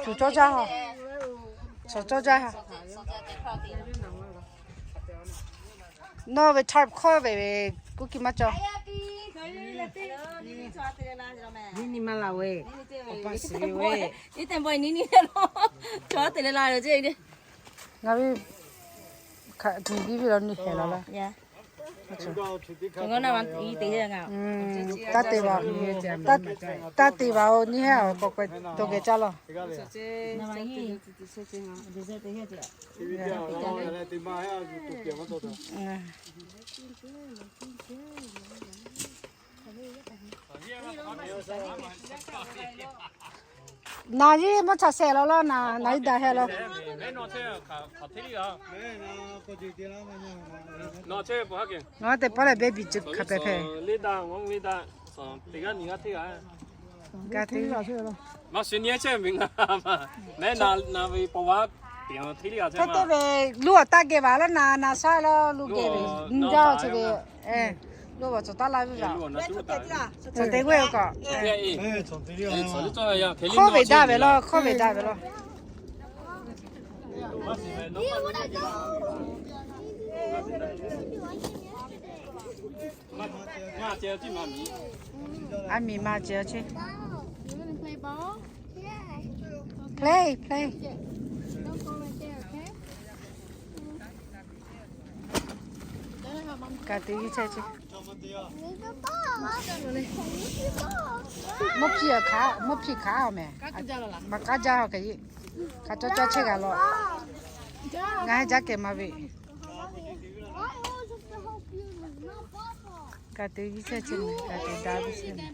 chaw cawˇ jaˇ ha, chaw cawˇ jaˇ ha. Nawˬ ve tarp hkawˇ ve ve kuˇ kiˇ maˇ cawˬ. Nyi nyi ma la ve, awˬ pa shiˍ ve, ngaˬ ve, hkaꞈ tuˬ biˇ ve law nuˇ hehˍ law laˇ. Taˇ te va, taˇ te va-oˬ, nyi hehˉ awˬ k'awꞈ k'ai to geh caˇ law. Naˍ yiˇ mvuhˇ cha shehˍ law laˇ, naˍ yiˇ daꞈ hehˉ law. Ngaˬ hui teˇ pawˆ lehˬ baby cuˇ hk'a pehˍ hpehꞈ. Hk'e te ve, luˇ awˬ taˇ geh vaˬ laˇ, naˍ naˍ shaˉ law, luˇ geh ve nyi jaˇ chi ve. Luˇ awˬ cawˬ taˉ laˇ ve, cawˬ te ve kaꞈ, hkawˇ ve daꞈ ve law, hkawˇ ve daꞈ ve law. A miˍ ma ceh ce. Play, play. Ka te viˇ chehˇ ce. Mvuhˇ hpiˇ hk'aˬ, mvuhˇ hpiˇ hk'aˬ a mehˍ. Maˍ k'aˉ jaˇ a kaꞈ, hk'aˬ cawˇ cawˇ chehˇ g'a law. Ngaˬ hui jaˇ kehˬ ma ve. Ka te viˇ chehˇ ce mehˍ, ka te daꞈ viˇ chehˇ mehˍ.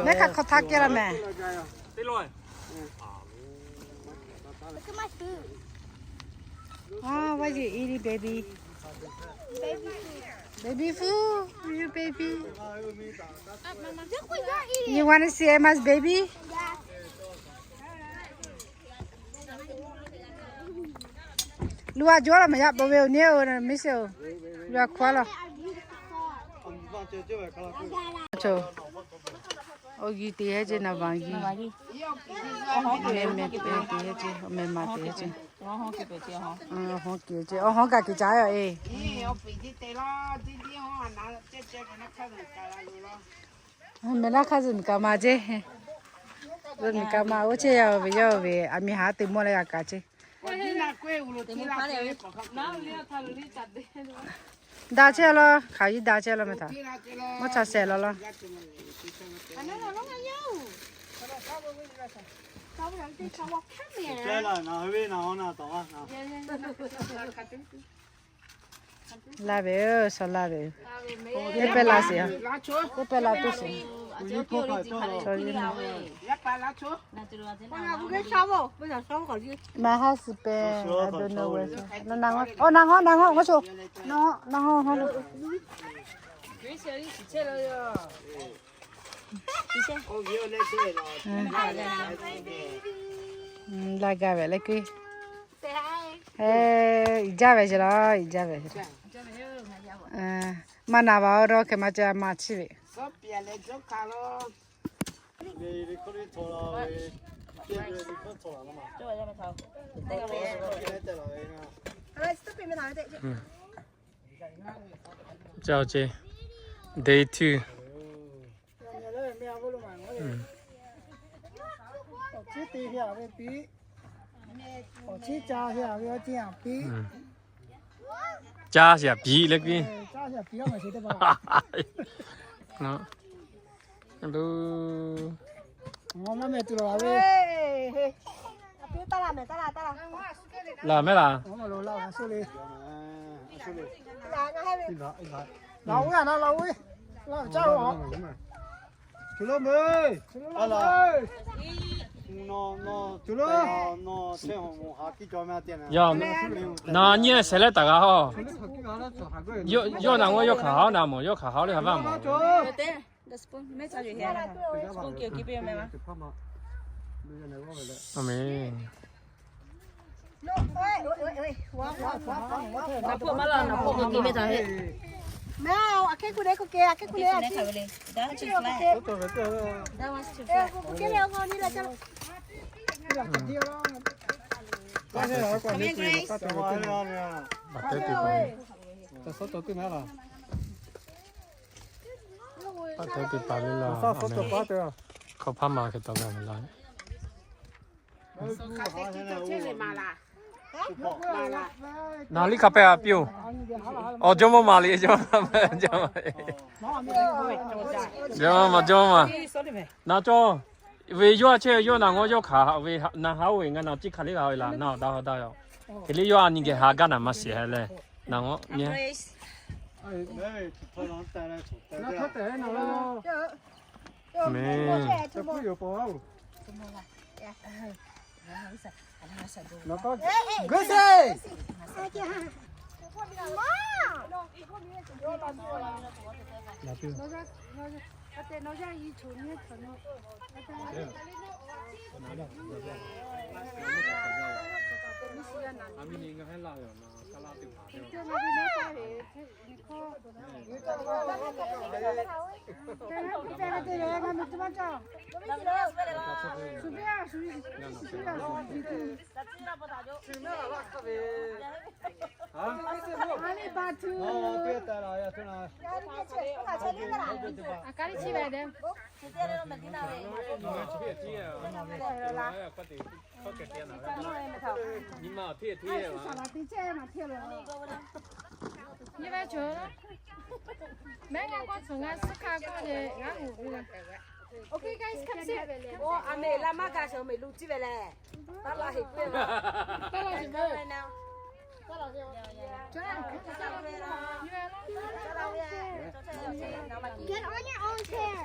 Mehˉ hk'aˬ hk'aw htaˇ kehˬ la mehˍ. What you eating, baby? Baby food, you baby. You wanna see Emma's baby? Lu a jaw la ma ya pa ve o ne o, mi se o. Lu a hk'aw la. Awˬ g'uiˬ te hehˉ ce, naˍ baˬ g'uiˬ. Meh meh te hehˉ ce, meh ma te hehˉ ce. Awˬ hawˉ kehˬ ce, awˬ hawˉ kaꞈ kehˬ ca yoˬ e. Meh laˇ hk'aˇ zuhꞈ miˬ kaꞈ ma ce. Zuhꞈ miˬ kaꞈ ma oˇ chehˇ yaˇ ve, yawˇ ve aˬ miˍ haˉ te mawˇ leh g'a kaꞈ ce. Daꞈ chehˇ law, hk'aˬ yiˇ daꞈ chehˇ law meh htaꞈ. Mvuhˇ cha shehˍ law law. Laˇ ve, shaw laˇ ve. Teˇ pehˇ la sheˍ a. Teˇ pehˇ la tuˬ sheˍ. My husband, I don't know where. Na ng'aw, na ng'aw, na ng'aw, na ng'aw, na ng'aw. Laˇ gaˇ ve le kuiˬ. Iˉ jaˇ ve ce la, iˉ jaˇ ve. Maˇ na va o ro hk'e ma ca ma chiˇ ve. Ca ce, day two. Ca siˍ piˍ leh piˇ. Lo. Laˬ mehˉ laˬ. Yaˇ, na nyi shehˍ leh taˍ g'a hoˬ. Yawˇ na ngawˇ yawˇ hkanˍ haˉ na mawˬ, yawˇ hkanˍ haˉ leh ha vaˇ mawˬ. Amen. Hkawˇ hpaˇ ma hk'e taw g'a ve la. Naˬ liˇ hk'a pehˇ a piˇ oˬ. Awˬ jawˇmawˇ ma le, jawˇmawˇ ma, jawˇmawˇ ma. Naˬ cawˬ ve yawˇ a chehˇ yawˇ na ngawˇ yawˇ hkanˍ ve, na ha oˇ ve ngaˬ na ciˇ hkanˍ liˇ g'a ve laˬ, na awˬ daꞈ ha daꞈ yoˬ. Hk'e liˇ yawˇ a nyi geh ha gaˇ naˬ ma shiˍ leh, na ngawˇ nyi. Amen. Nyi ma awˬ hteˇ hteˇ ve. Mehˉ ngaˇ k'awˇ tcuhˍ ngaˇ suhˉ hkanˇ k'oˆ ve, ngaˇ hoꞈ ve. Okay, guys, come sit. Oˇ, a meh laˇ maˇ gaˬ sheˍ, awˬ meh lo ciˇ ve lehˬ. Taˇ laˇ heˍ k'oˆ ve. Taˇ laˇ heˍ k'oˆ ve. Get on your own chair.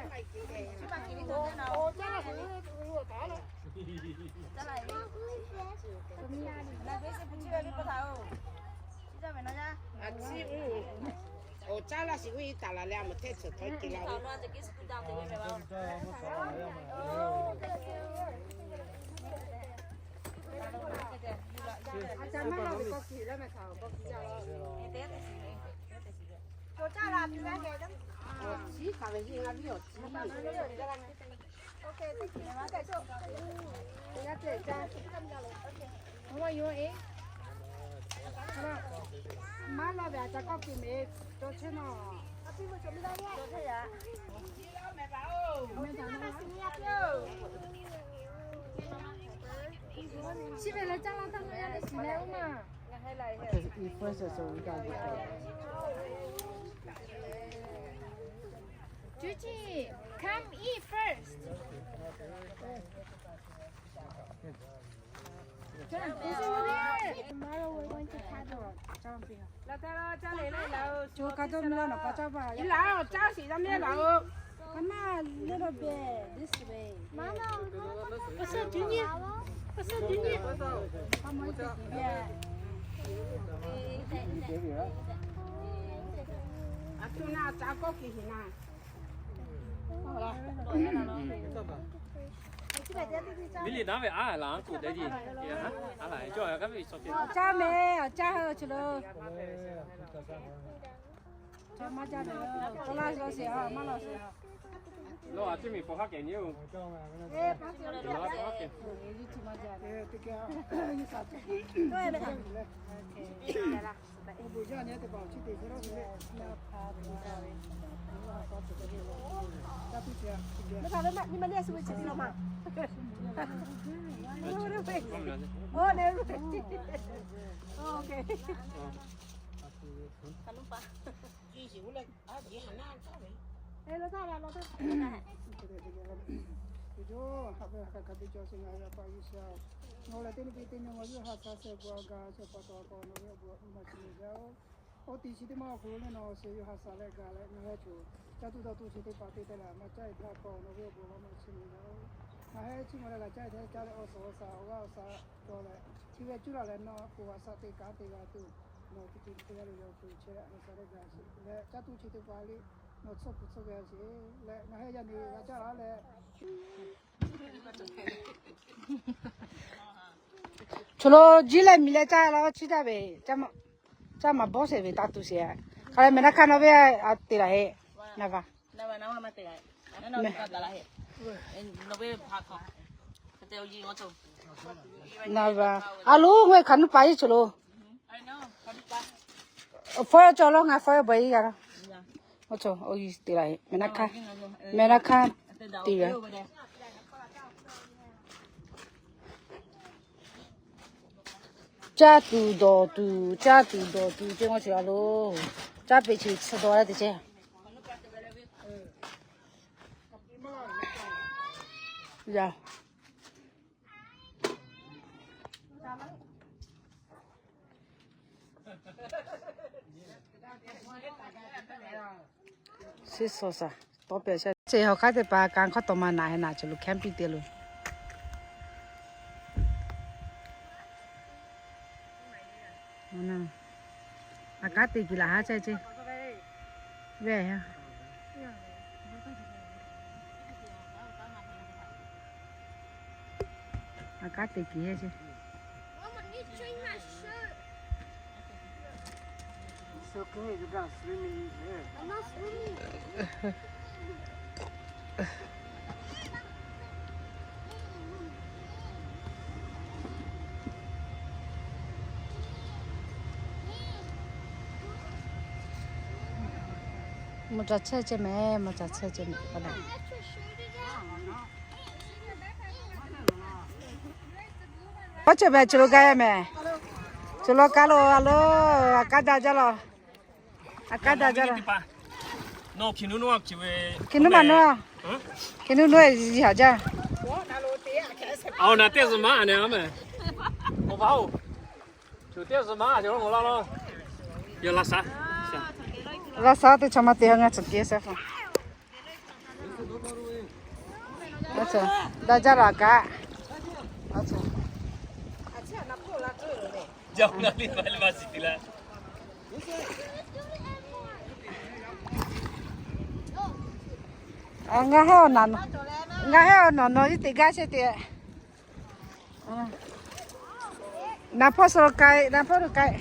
Chi ve leh caˇ laˇ taˇ maˇ yaˇ teˇ shiˍ leh oˇ ma. Juji, come eat first. Tomorrow we're going to Kado. Kado mla na pa caˇ ba. Laˬ oˬ, caˇ shiˍ yaˇ mehˉ laˬ oˬ. Mama, little bit this way. Mama, 不是，给你，不是，给你。 Miˇ liꞈ naˉ ve aˉ laˬ, aˉ k'oˍ deh ji. Aˉ laˬ, cawˇ a kaˉ ve sawˬ ke. Awˬ caˇ meh, awˬ caˇ ha chi lo. Maˇ caˇ ve, tawˇ laˇ law sheˍ a, maˇ law sheˍ a. Law a, chi miˬ pawˬ haˉ kehˬ nyi oˬ. Oˇ teˇ chi teˇ maˇ awˬ hk'aw lo lehˬ, nawˬ Yeˍsuˆ ha saˍ leh gaˬ leh ngaˬ hui chaw caˇ tuˬ dawˬ tuˬ chi teˇ hpaˍ te te leh maˇ caˇ e htaˇ k'o, nawˬ ve awˬ bon maˇ maˇ chiˇ mvuh yaˇ oˬ. Ngaˬ hui chiˇ mvuh leh g'a caˇ e htaˇ caˇ leh awˬ suhˍ awˬ shaˍ awˬ g'aˇ awˬ shaˍ cawˬ leh, chi ve cuˇ laˬ leh nawˬ k'oˍ a shaˍ te kaꞈ te g'a tuˬ, nawˬ teˇ ceuˬ te g'a ve yaˇ oˬ, hk'e chehˇ leh ha saˍ leh gaˬ sheˍ leh caˇ tuˬ chi teˇ hpaˍ le, nawˬ tsuhˇ hpu tsuhˇ g'a sheˍ leh ngaˬ hui yaˇ nyi g'a caˇ la leh Chaw lo jiˇ leh miˬ leh caˇ la chiˇ caˇ ve, caˇ maˍ bawˇ sheˍ ve taˇ tuˬ sheˍ. Hk'a leh meh naˇ hk'aˇ nawˬ ve a te laˬ heˆ. Naˍ va. Naˍ va. A loˉ, ngaˬ hkanˍ nuˇ paˍ iˉ chaw lo. Fawˉ cawˬ law, ngaˬ fawˉ bawˬ iˉ g'a laˇ. Oˇ chaw, oˇ te laˬ heˆ. Meh naˇ hk'aˇ, meh naˇ hk'aˇ te ve. Caˇ tuˬ dawˬ tuˬ, caˇ tuˬ dawˬ tuˬ ceˇ maˇ chi a loˬ. Caˇ peꞈ chi tsuhˇ dawˬ laˇ te ceˇ. Yaˇ. Seesaw shaˍ tawˇ pehˍ shaˍ. Chi hawˬ hk'aˉ teˇ hpaˍ kanˇ hk'awˇ tawꞈ ma naˍ heh naˍ chi lo camping te lo. A kanˉ te kiˬ laˬ haˉ chehˇ ceˇ. Ve a, a kanˉ te kiˬ heˇ ceˇ. Mvuhˇ caˇ chehˇ ceˇ meh, mvuhˇ caˇ chehˇ ceˇ meh. K'awˇ ceuˬ meh, chi lo gaˇ meh. Chi lo kaˇ lo a lo, a kaˇ daꞈ jaˇ law. A kaˇ daꞈ jaˇ law. Hkiˬ nuˇ maˇ nuˇ. Hkiˬ nuˇ nuˇ e haꞈ jaˇ. Laꞈ shaˍ teˇ chaw maˇ te ha ngaˇ tcuhˍ kehˬ sha. Daꞈ jaˇ laˬ kaꞈ. Ngaˬ hehˉ awˬ nawˬ, ngaˬ hehˉ awˬ nawˬ nawˬ iˉ teꞈ gaˇ chehˇ te. Naˍ hpawˇ suh lo k'ai, naˍ hpawˇ lo k'ai.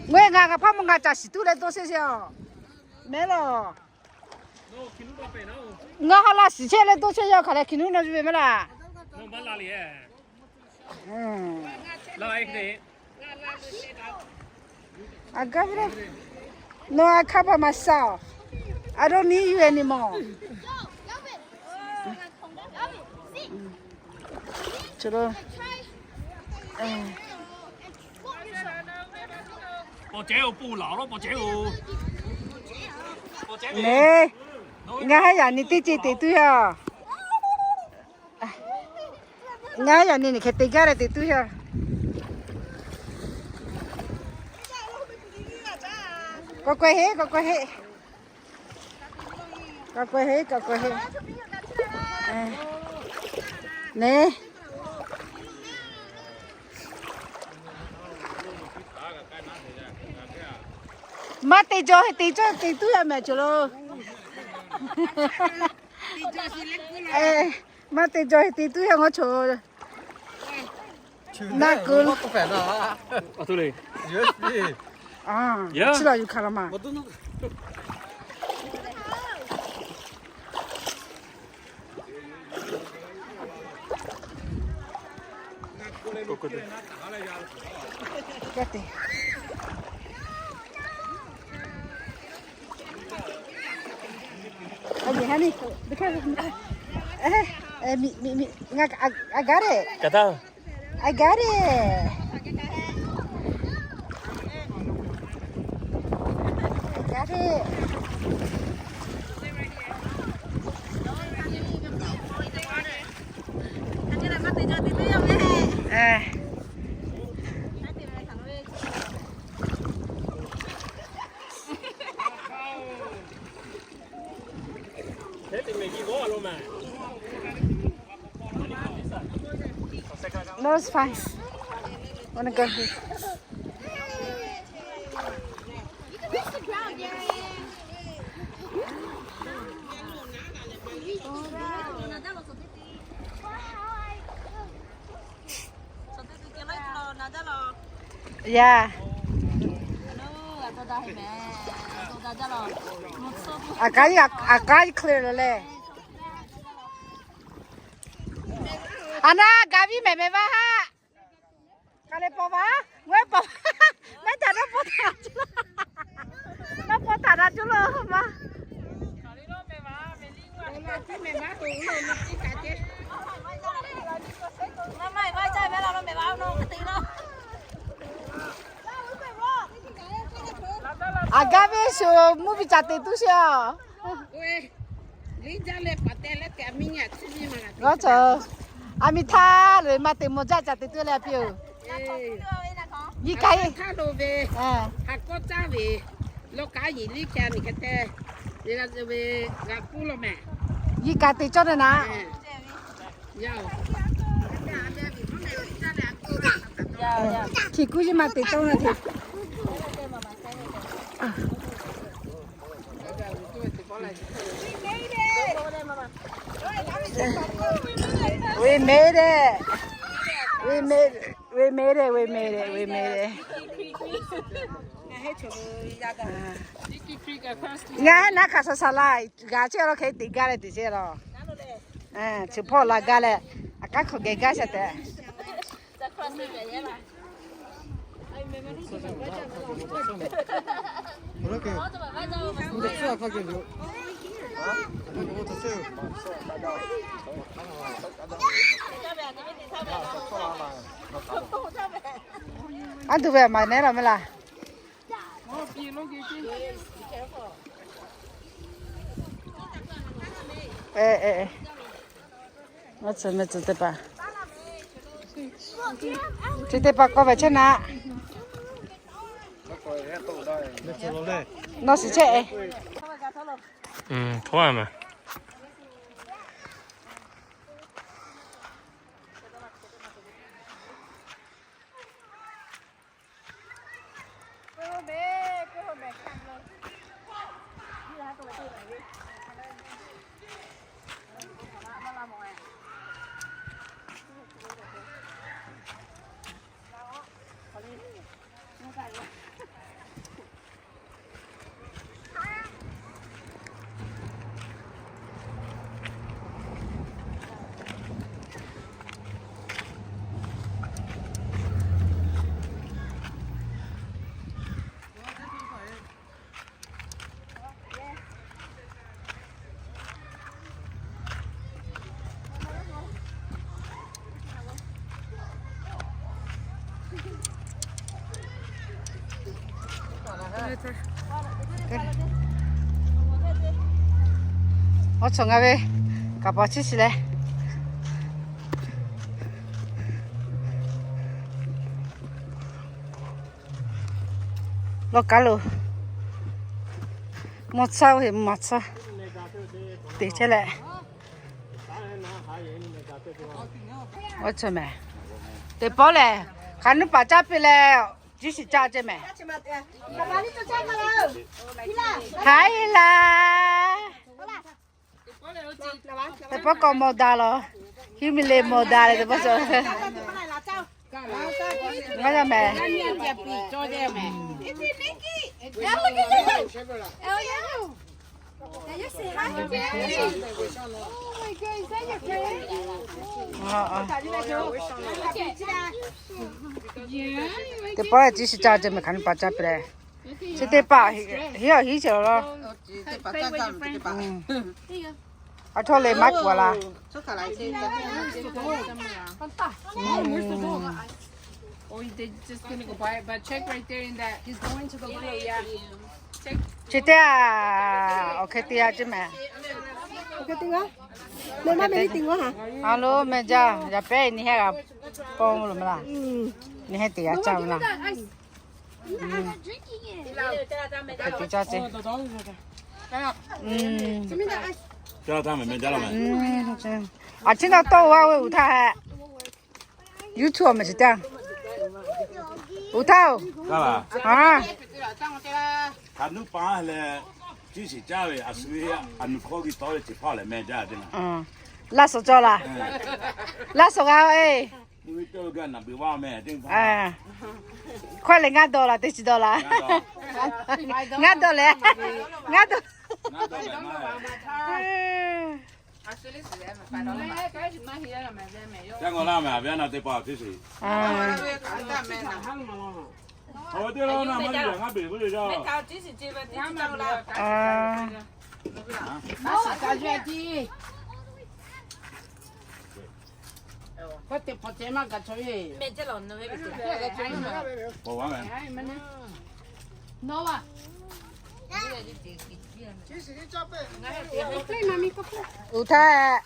Ngaˬ hui ngaˬ hpawˇ mvuhˇ ngaˬ caˬ shiˍ tuˬ leh dawˇ chehˇ sheˍ a. Mehˉ lawˬ. Ngaˬ ha laˬ shiˍ chehˇ leh dawˇ chehˇ yaˇ hk'aˬ leh hkiˬ nuˇ naw zuˇ ve mehˉ laˬ. A gaˇ ve le. No, I cover myself. I don't need you anymore. Chaw lo. Mehˉ, ngaˬ haˉ yaꞈ nyi teˇ ceuˬ teꞈ tuˬ yaˇ. Ngaˬ haˉ yaꞈ nyi nyi hk'e te gaˇ leh teꞈ tuˬ yaˇ. K'awꞈ k'awehˇ heˆ, k'awꞈ k'awehˇ heˆ. Kaꞈ k'awehˇ heˆ, kaꞈ k'awehˇ heˆ. Neˇ. Maˇ te jaw heˆ, te cawˇ te tuˉ yaˇ mehˍ cawˬ lo. Maˇ te jaw heˆ, te tuˉ yaˇ ngaw cawˬ. Naˆ kuiˬ. Chi laˬ yuˬ hkanˍ la ma. I got it. I got it. I got it. No, it's fine. Wanna go here. Yeah. Aˬ kaˉ, aˬ kaˉ clear lo le. Aˬ naˉ gaˇ viˉ mehˍ mehˍ vaˇ haˆ. Ka le paw va, ngaˬ hui paw, mehˉ taˍ naˉ paw taˍ, naˉ paw taˍ na cuˇ lo ma. Aˬ gaˇ viˉ shu mvuhˇ miˬ caˍ te tuˬ sheˍ a. G'aw cawˬ. A miˬ htaˇ lehˬ, maˇ te mawˬ jaˇ caˍ te tuˬ leh a piˇ-oˬ. Yiˇ kaˇ, yiˇ kaˇ te cawˇ ve naˉ. Hkiˬ kuˇ yiˇ maˇ te cawˇ ve te. We made it. We made, we made it, we made it, we made it. Ngaˬ hui naˉ hk'aˬ shaˍ shaˍ laˇ g'a chehˇ law hk'e te gaˇ leh te chehˇ law. Chi hpawˇ la gaˇ leh, aˬ kaˉ hk'aw geh gaˇ shaˍ tehꞈ. Aˉ duˬ ve maˍ nehˉ laˬ meh laˬ. Mehˆ tcuh teˇ hpaˍ, chi teˇ hpaˍ k'awˇ ve chehˇ naˆ. Nawˬ shiˍ chehˇ e. Awˬ cawˬ ngaˬ ve kaꞈ paw chiˇ shiˍ leh, lawˇ kaˉ lo mawˬ tcuhˇ ve maˬ tcuhˇ. Teꞈ chehˇ leh, oˇ chi mehˍ, teˇ pawˆ lehˬ, hk'aˬ nuˇ paˍ caˇ piˇ leh, Jiˇ shiˍ caˇ ceh mehˍ. Haˉ laˇ. Teˇ pawˆ k'awꞈ mawˬ daꞈ lawˬ. Hiˉ mi le mawˬ daꞈ leh teˇ pawˆ cawˬ. Ngaˬ yaˇ mehˍ. Teˇ pawˆ lehˬ, Jiˇ shiˍ caˇ ceh mehˍ, hk'aˬ nuˇ paˍ caˇ piˇ leh. Chi teˇ hpaˍ hiˉ awˬ hiˉ cawˬ laˬ. Aˬ htoꞈ lehˬ maˇ k'oˆ laˇ. Chi teˇ aˬ, awˬ hk'e te a ceh mehˍ. A lo meh jaˇ, yaꞈ pehˉ nyi heˆ g'a paw lo ma laˇ. Nyi heˆ teꞈ g'a caˇ ma laˇ. Aˬ htiˉ naˇ tawˇ g'a ve uˬ htaˇ hehꞈ. YouTube mehˍ chi teˇ uˬ htaˇ oˬ. Hk'aˬ nuˇ paˍ leh, Jiˇ shiˍ caˇ ve a shu ve, a nuˬ hkawˇ geh tawˇ ve chi hpawˇ lehˬ meh jaˇ te. Laˇ suhˍ cawˬ laˬ. Laˇ suhˍ g'a-o e. Hkawˇ lehˬ ngaˇ dawˬ laˬ, teˇ chi dawˬ laˬ. Ngaˇ dawˬ lehˬ, ngaˇ dawˬ. Caˇ ngawˬ laˇ mehˍ, a viˉ na teˇ hpaˍ teˇ shiˍ. Aˬ, teˇ laˇ na maˇ yuˬ ngaˇ beˬ k'oˆ ve jaˇ. Uˬ htaˇ hehꞈ.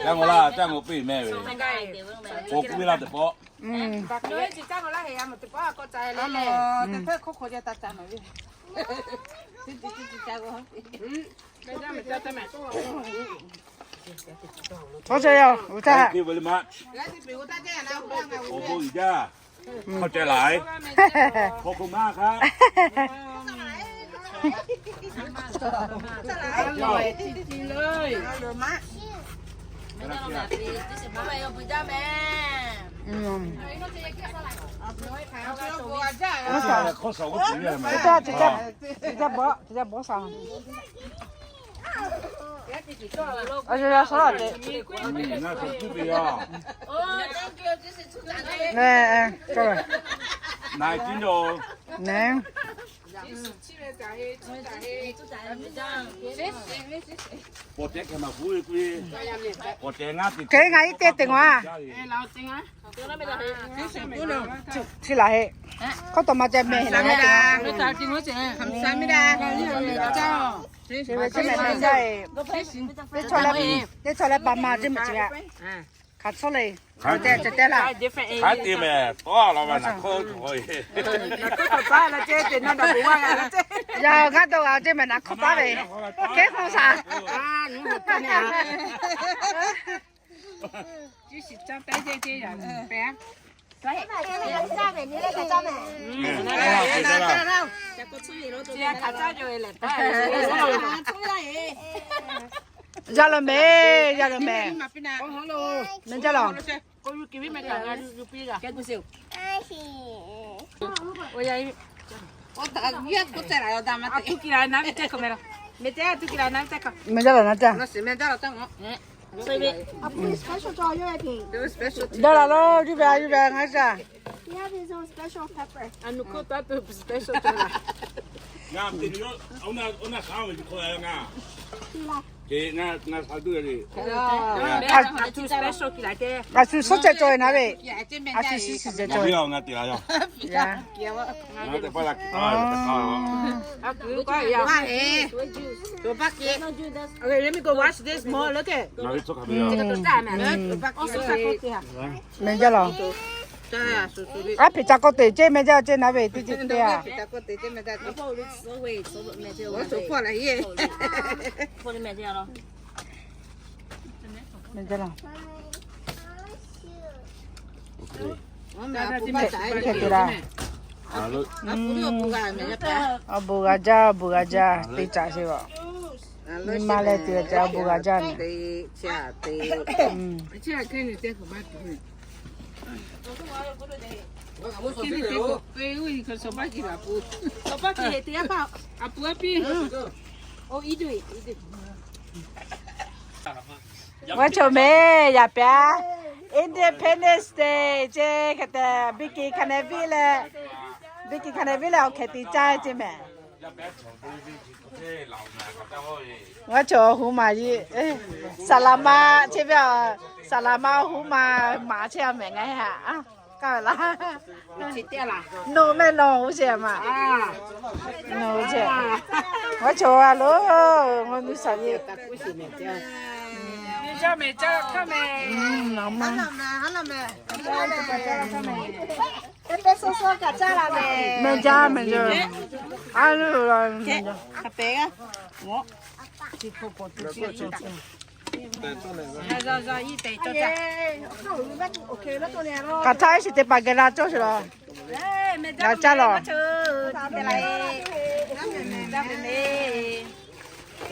Caˇ ngawˬ laˇ, caˇ ngawˬ piˇ meh ve. K'o k'oˆ ve laˇ teˇ pawˆ. Thank you very much. Awˬ bon uiˍ jaˇ. Hk'aw ceh laˬ. Hk'aw hk'oˆ maˇ hk'aˇ. Hk'e ngaˬ iˉ teˇ teˇ ngaˬ. Chi laˬ heˆ. Hk'oˆ tawꞈ ma ceh meh heˆ laˬ. Teˇ chaw leh pa ma ceh meh ceh. Hk'aˬ tcuhˉ le. Hk'aˬ te meh tawˇ law ma naˬ hk'oˆ. Yaꞈ ngaˇ dawˬ g'a ceh meh naˬ hk'oˆ taˉ ve. Kehˉ hk'oˆ shaˍ. Yaˇ lo meh, yaˇ lo meh. Meh jaˇ lawˬ. Meh jaˇ lawˬ naˉ jaˇ. Jaˇ lawˬ lawˬ, yuˇ ve a yuˇ ve ngaˇ shaˍ. A shu suhˉ ceh cawˬ ve naˉ ve. A shu suhˉ ceh cawˬ ve. Meh jaˇ lawˬ. Aˉ hpeꞈ ca k'awꞈ teꞈ ceˇ meh jaˇ ceˇ naˉ ve teˇ ceuˬ te a. Meh jaˇ la. Hk'e te la. Awˬ bon g'a jaˇ, awˬ bon g'a jaˇ, te caꞈ sheˍ a. Nyi ma leh te caꞈ awˬ bon g'a jaˇ meh. G'uˇ choˬ meh yaꞈ pehˍ. Independence Day ceˇ hk'e te, biˇ kiˬ hk'a ne viˉ leh, biˇ kiˬ hk'a ne viˉ leh awˬ hk'e te caˇ ceˇ meh. G'uˇ choˬ hu maˬ yi, saˍ laˍ ma cheˇ ve a, saˍ laˍ ma hu maˬ maˍ chehˇ a meh ngaˬ hui a. Kaˇ ve laˇ. Nawˬ meh nawˬ g'uˇ sheˍ a ma. Nawˬ g'uˇ sheˍ. G'uˇ choˬ a lo, ngaw nuˇ shaˍ ve. Meh jaˇ meh jaˇ. A lo la. Kaꞈ htaˇ iˉ shiˍ teˇ hpaˍ geh la cawˇ sheˍ la. G'a caˇ lawˬ.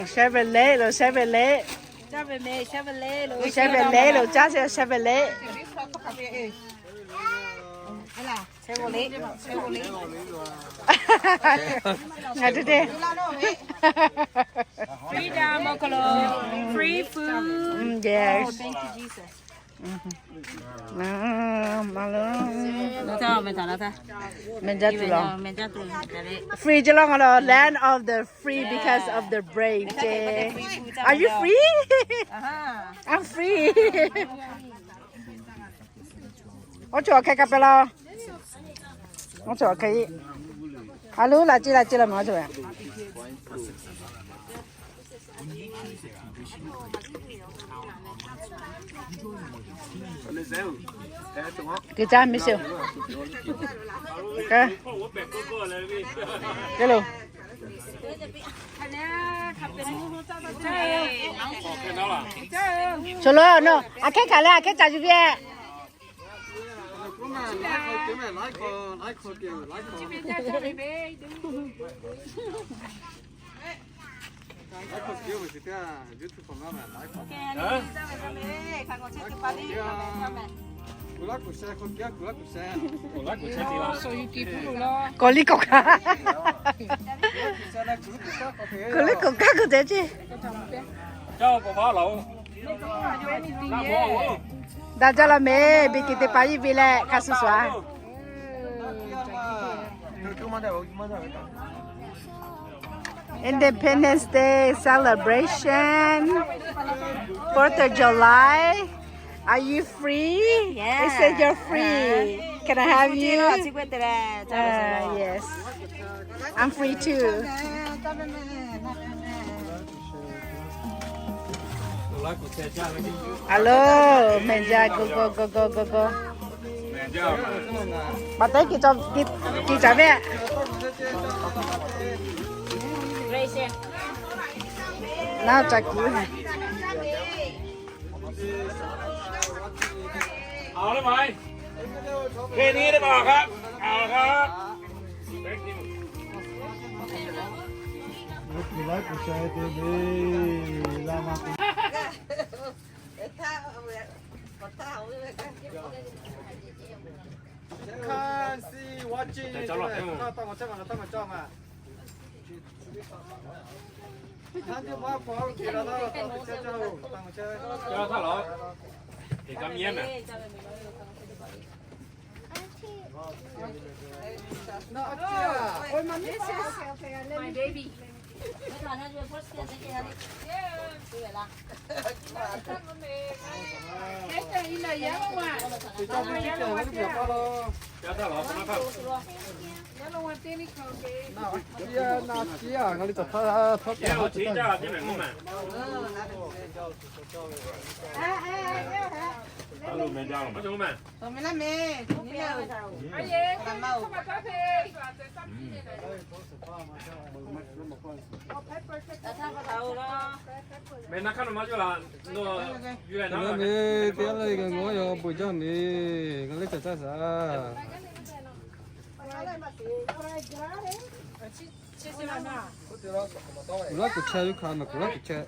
Share ve le lo, share ve le. Share ve le lo, caˇ sheˍ, share ve le. Ngaˬ hui te. Free food. Yes. Meh jaˇ tuˬ la. Free jaˇ la ngaˬ lo, land of the free because of the brave ceˇ. Are you free? I'm free. Oˇ cawˬ hk'e kaꞈ pehˍ la. Oˇ cawˬ hk'e. A lo, laꞈ ceˇ laꞈ ceˇ la meh oˇ cawˬ. Ke caˇ miˇ sheˍ. Ke lo. Chaw lo nawˬ aꞈ kehˉ hkanˍ leh aꞈ kehˉ ca yuˬ ve. Kawˬ liˇ kawˬ kaˇ, kawˬ liˇ kawˬ kaˇ k'oˆ te ceˇ. Daꞈ jaˇ la meh, biˇ kiˬ teˇ hpaˍ iˉ ve leh hk'a shuˍ shuˍ a. Independence Day celebration, Fourth of July. Are you free? Yeah. It says you're free. Can I have you? Uh, yes. I'm free too. Alo, meh jaˇ, go go go go go go. Paˍ teˇ kiˬ caˍ ve. Naˉ ca kiˬ. Come see, watching. Meh, teˇ g'aˇ le kaꞈ ngaˬ yaw bon jaˇ meh, ngaˬ leh caˬ caˇ shaˍ. Kuˬ laˉ kuˬ chehˇ, yuˇ hk'a meh kuˬ laˉ kuˬ chehˇ.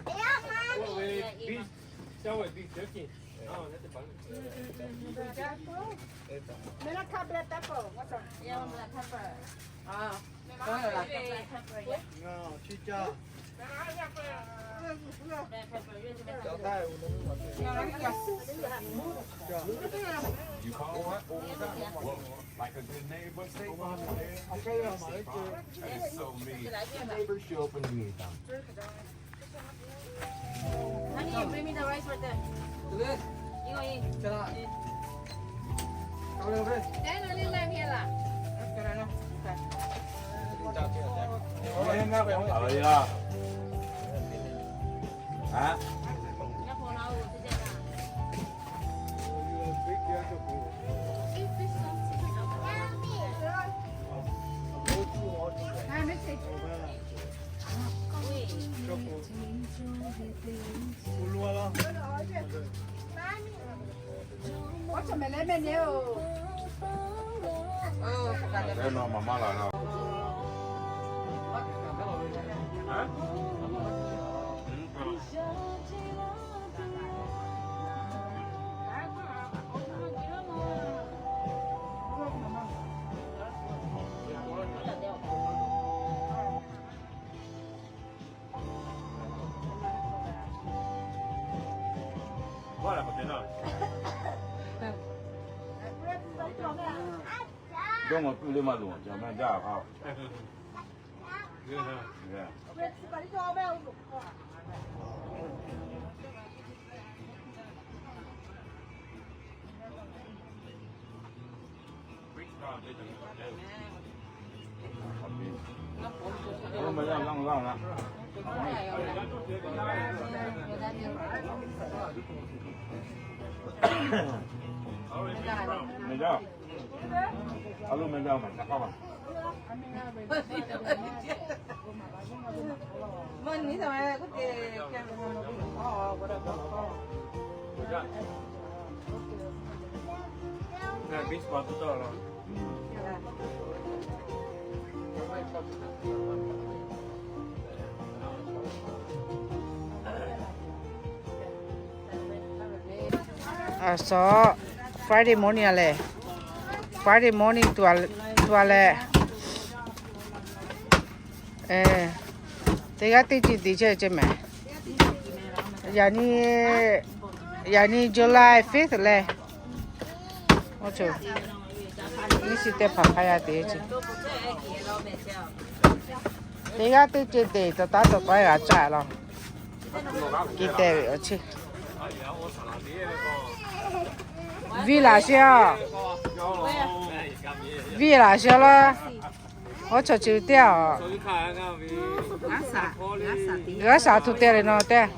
Honey, bring me the rice water. Dawˇ ngaw kuiˬ le maˇ loˍ, ca maˇ jaˇ hk'aˇ. A sawˉ, Friday morning a lehˬ, Friday morning tuˬ a leh, teˇ g'aˇ teˇ ceuˬ te chehˇ ceh mehˍ. Yaꞈ nyi, yaꞈ nyi July fifth leh, oˇ co, nyiˇ shiˍ teˇ hpaˍ hk'a yaˇ te ce. Teˇ g'aˇ teˇ ceuˬ te tawˍ taˉ tawˍ taˉ g'a caˇ laˇ. Kiˇ teh ve awˬ chi. Viˇ laˬ sheˍ a. Viˇ laˬ sheˍ laˇ. Oˇ chaw chi teˇ a. G'aˇ shaˍ htu te le nawˬ tehꞈ.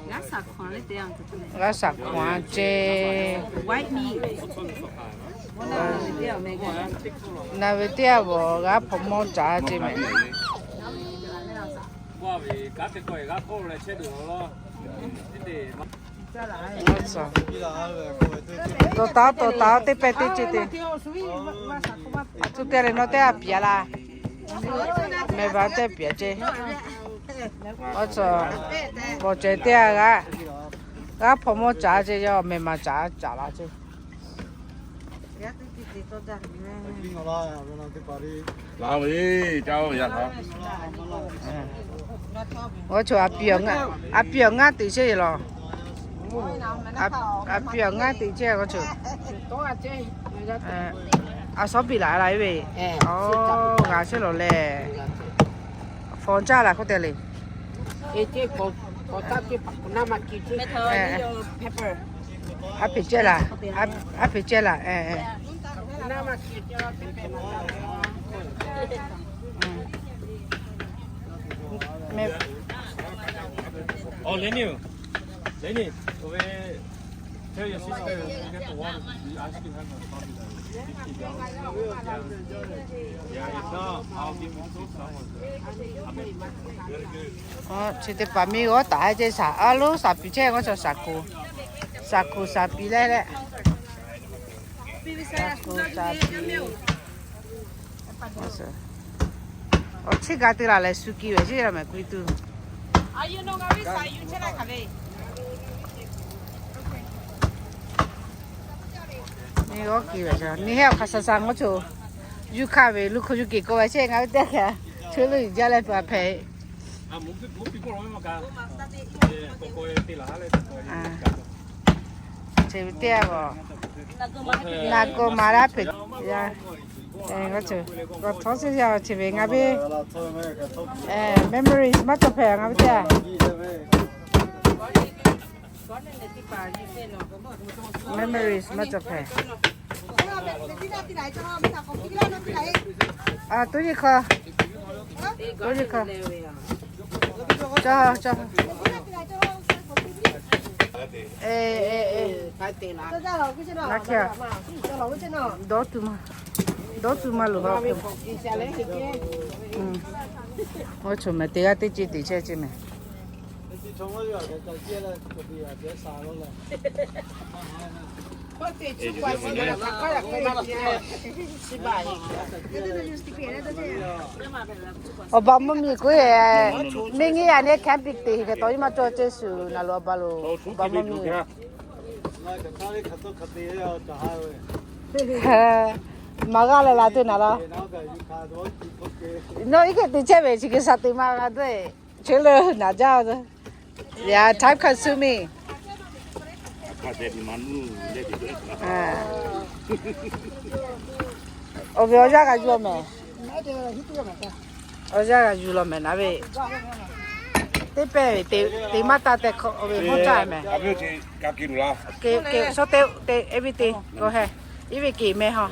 G'aˇ shaˍ hkaw a ce. Naˬ ve teˇ a bvuhꞈ g'aˇ hpawnˬ mawˇ caˍ ce mehˍ. Tawˍ taˉ tawˍ taˉ teˇ pehˇ teˇ ceuˬ te. Tuˇ te le nawˬ teˇ a piˍ a laˇ. Mehˬ baˬ teˇ piˍ ce. Oˇ chaw, bawˬ cehˬ teˇ a g'aˇ, g'aˇ hpawnˬ mawˇ caˍ ce, yawˇ mehˬ maˬ caˍ caˍ la ce. Oˇ chaw, a piˍ awˬ ngaˇ teꞈ chehˇ e laˬ. A piˍ awˬ ngaˇ teꞈ chehˇ k'o chaw. A shawˉ piˍ laˬ la ve. Oˇ, g'a chehˇ lawˬ lehˬ. Hpawnˬ caˇ laˬ k'oˆ te le. A hpeꞈ cehˇ laˬ. A hpeꞈ cehˇ laˬ. E, e. Naˆ ma ki ce la teˇ pehˍ ma taˍ ve. Oh, Lenny, Lenny, over, tell your sister to get the water. She asked you have a problem. Yeah, if not, I'll give it to someone. Amen. Chi teˇ hpaˍ miˇ g'awˇ taˍ ceˇ shaˍ, a loˉ shaˍ piˍ chehˇ k'o, shaˍ kuˬ, shaˍ kuˬ shaˍ piˍ leh leh, shaˍ kuˬ shaˍ piˍ. Awˬ chiˇ gaˬ te laˬ lehˬ, shu ki ve ceˇ la mehˍ kuiˬ tuˬ. Ni g'awˇ ki ve, ni heˆ awˬ hk'aˬ shaˍ shaˍ ngawˇ co, yuˇ hkaˇ ve luˬ hk'o yuˇ kehˬ k'oˆ ve ceˇ, ngaˬ hui teˇ hk'e, chi lo yuˬ jaˇ leh pa hpehꞈ. Chi ve teˇ g'aˇ, naˬ k'o maˍ laˇ hpehꞈ yaˇ. Ngaˬ htawˇ chi yaˇ chi ve ngaˬ ve memories maˇ cawˬ hpehꞈ ngaˬ ve teˇ g'aˇ. Memories maˇ cawˬ hpehꞈ. Tuˉ yiˇ hk'aw, tuˉ yiˇ hk'aw, cawˇ cawˇ. Dawˇ tuˬ maˇ, dawˇ tuˬ maˇ loˬ ha. Oˇ cawˬ mehˍ, teˇ g'aˇ teˇ ceuˬ teꞈ chehˇ ceh mehˍ. Awˬ baˬ mvuhˇ miˬ k'oˆ e, miˬ nyi yaꞈ nyi camping teˇ hk'e taw iˉ maˇ cawˬ ceˇ shuˍ naˬ lo awˬ baˬ loˬ, awˬ baˬ mvuhˇ miˬ. Maˍ g'a leh la teˇ naˍ laˇ. Nawˬ iˉ hk'e teꞈ chehˇ ve chi hk'e shaˍ teꞈ maˇ g'a dawˇ e. Chi leuˬ naˍ jaˇ. Yehˬ, time consuming. Awˬ ve awˬ yanˇ g'a yuˬ law mehˍ. Awˬ yanˇ g'a yuˬ law mehˍ naˉ ve. Teˇ pehˇ ve teˇ maˇ taˇ tehꞈ hk'awꞈ ve mawˇ caˇ mehˍ. Shawˉ teˇ, everything go ahead. Iˉ ve keꞈ meh haw.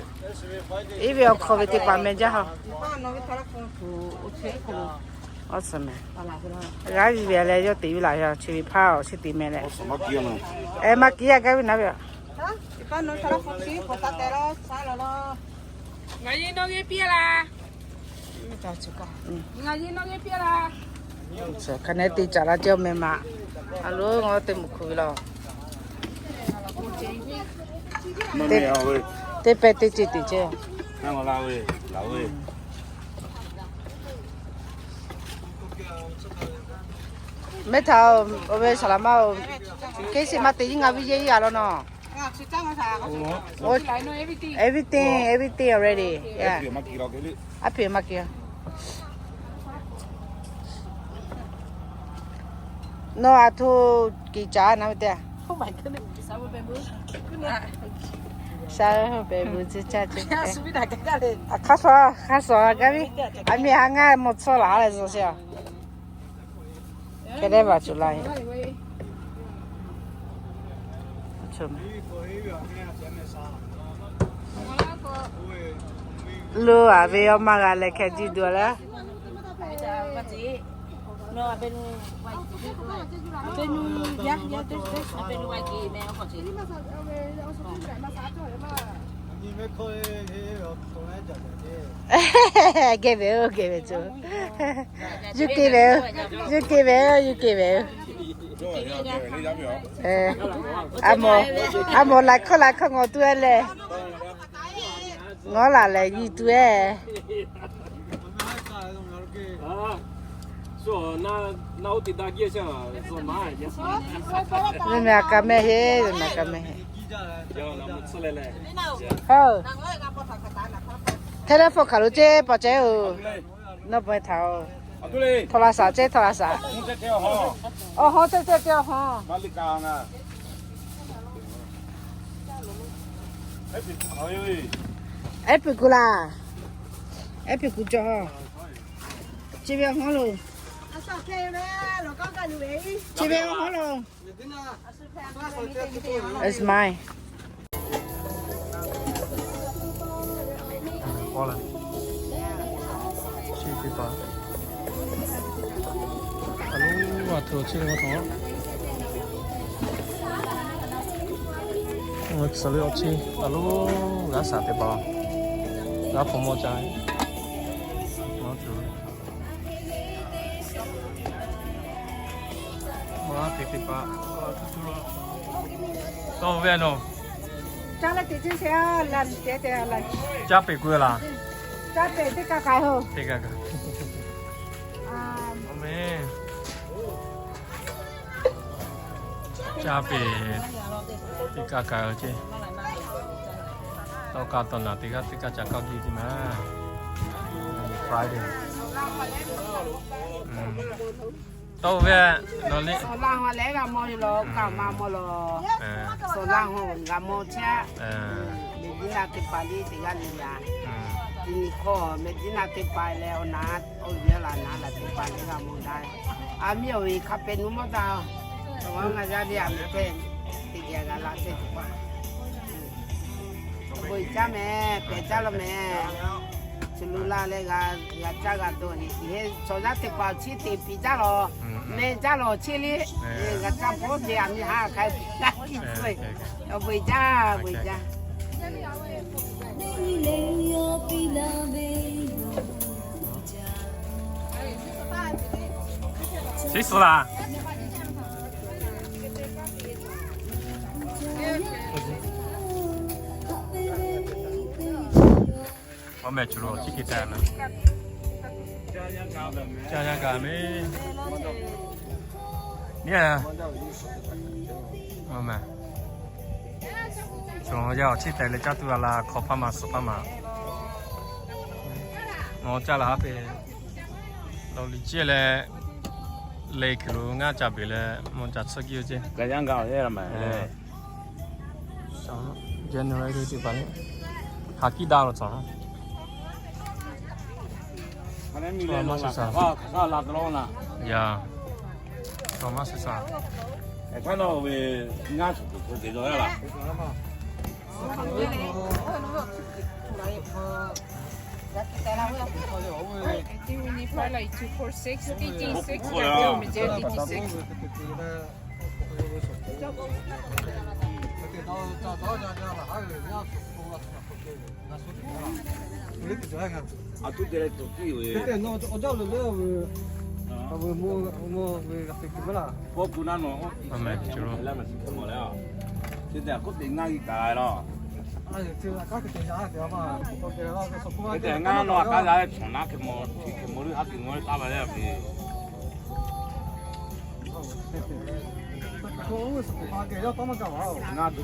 Iˉ ve awˬ hk'aw ve teˇ hpaˍ meh jaˇ haw. Awˬ suhˍ mehˍ. G'aˇ ve leh yawˇ teꞈ ve laˬ yaˇ chi ve hpaˇ awˬ chi teꞈ meh leh. Maˇ kiˉ yaˇ gaˇ ve naˉ ve. Ngaˬ nyi nawˬ geh piˇ laˇ. Hk'aˬ nehˉ teˇ caꞈ la ceh meh ma. A loˉ ngaˬ teˇ mvuhˇ hk'oˆ ve law. Teˇ pehˇ teˇ ceuˬ teꞈ chehˇ. Mehˉ htaꞈ, awˬ ve saˍ laˍ ma-oˬ, kehˉ shiˍ maˇ te, iˉ ngaˬ viˉ yehˇ iˉ a law nawˬ. Everything, everything already. Aˉ hpeꞈ maˇ ke. Nawˬ aˬ htoꞈ kiˬ caˍ naˉ ve teˇ. Sha pehꞈ bu chi caˇ ce. Hk'aˇ suh, hk'aˇ suh gaˇ ve. A miˇ ha ngaˇ mawˬ tcuhˇ laˬ leh zuhꞈ sheˍ a. Hk'e te vaˬ cuˬ la e. Lo aˬ ve awˬ ma g'a leh hkeh jiˇ duˬ laˇ. Geh ve oˬ, geh ve co. Yuˇ ke ve oˬ, yuˇ ke ve oˬ, yuˇ ke ve oˬ. A mawˬ, a mawˬ laꞈ hkawˇ laꞈ hkawˇ ngawˬ tuˬ e leh. Ngawˬ laˬ lehˬ nyi tuˬ e. Meh a kaꞈ meh heˆ, meh a kaꞈ meh heˆ. Hteˇ leh hpawˇ hkaˍ lo ceˇ paˍ ceh oˬ. Nawˬ bawehˇ htaꞈ oˬ. Htaw la shaˍ ceˇ, htaw la shaˍ. Awˬ hawˉ ceˇ ceˇ ceˇ awˬ hawˉ. Ehˉ peuˬ kuˬ laˬ. Ehˉ peuˬ kuˬ cawˬ. Chi ve awˬ hawˉ lo. Chi ve awˬ hawˉ lo. It's mine. Chi teˇ hpaˍ. Aˬ htoꞈ chi ma htoꞈ, tcuh leh awˬ chi a lo g'a shaˍ teˇ hpaˍ, g'a hpaw mawˇ ca, ma tuˬ, ma teˇ teˇ hpaˍ, tawˇ ve nawˬ, caˇ peˬ k'oˆ laˬ, teˇ kaˇ kaꞈ, teˇ kaˇ kaꞈ, caˇ peˬ teˇ kaˇ kaꞈ ceˇ. Tawˇ kaˇ tawˇ naˬ teˇ g'aˇ teˇ kaˇ ca kaˇ biˇ teˇ ma. Friday. Tawˇ ve nawˬ le, awˬ laˇ ha leh g'a mawˇ ve lawˬ, kaꞈ ma mawˇ lawˬ. Awˬ laˇ ha g'a mawˇ chehˇ. Mehˬ jiˉ naˆ teˇ hpaˍ le teˇ g'aˇ le yaˇ. Teˇ nyi hkawˇ mehˬ jiˉ naˆ teˇ hpaˍ leh awˬ naˉ, awˬ viˉ laˬ naˉ laˬ teˇ hpaˍ le g'a mawˇ daꞈ. A miˇ awˬ ve hk'a pehꞈ nuˇ mawˇ daꞈ. Ngaˬ yaˇ le a miˇ hpehꞈ, teˇ geh g'a laˇ chehˇ teˇ hpaˍ. Bon caˇ mehˍ, pehˬ caˇ law mehˍ. Chi lo laˇ leh g'a, g'a caˇ g'a dawˇ heˆ, chi heˆ chaw yaˇ teˇ hpaˍ chi teˇ piˍ caˇ lawˬ, meh caˇ lawˬ chi le. G'a caˇ hpawˇ te a miˇ haˉ hk'a piˍ laˇ kiˇ tcuh. Awˬ bon caˇ, bon caˇ. Siˉ suh laˬ. Awˬ meh chu lo chi hk'e te na. Caˇ yaˇ kaꞈ meh. Awˬ meh. Chaw yaˇ awˬ chi tehˬ leh caˇ tuˬ g'a la hk'awꞈ hpaˇ ma suhˍ hpaˇ ma. Nawˬ caˇ laˬ haˉ pehˍ. Lawˬ liꞈ ciˇ leh le kuiˬ lo ngaˇ ca beˬ leh mawˇ ca tsuhˇ kiˇ ve ceˇ. January teˇ hpaˍ le, ha kiˇ daꞈ lo tcuh. Chaw maˇ suh shaˍ. Yaˇ, chaw maˇ suh shaˍ. Ngaˬ tuˬ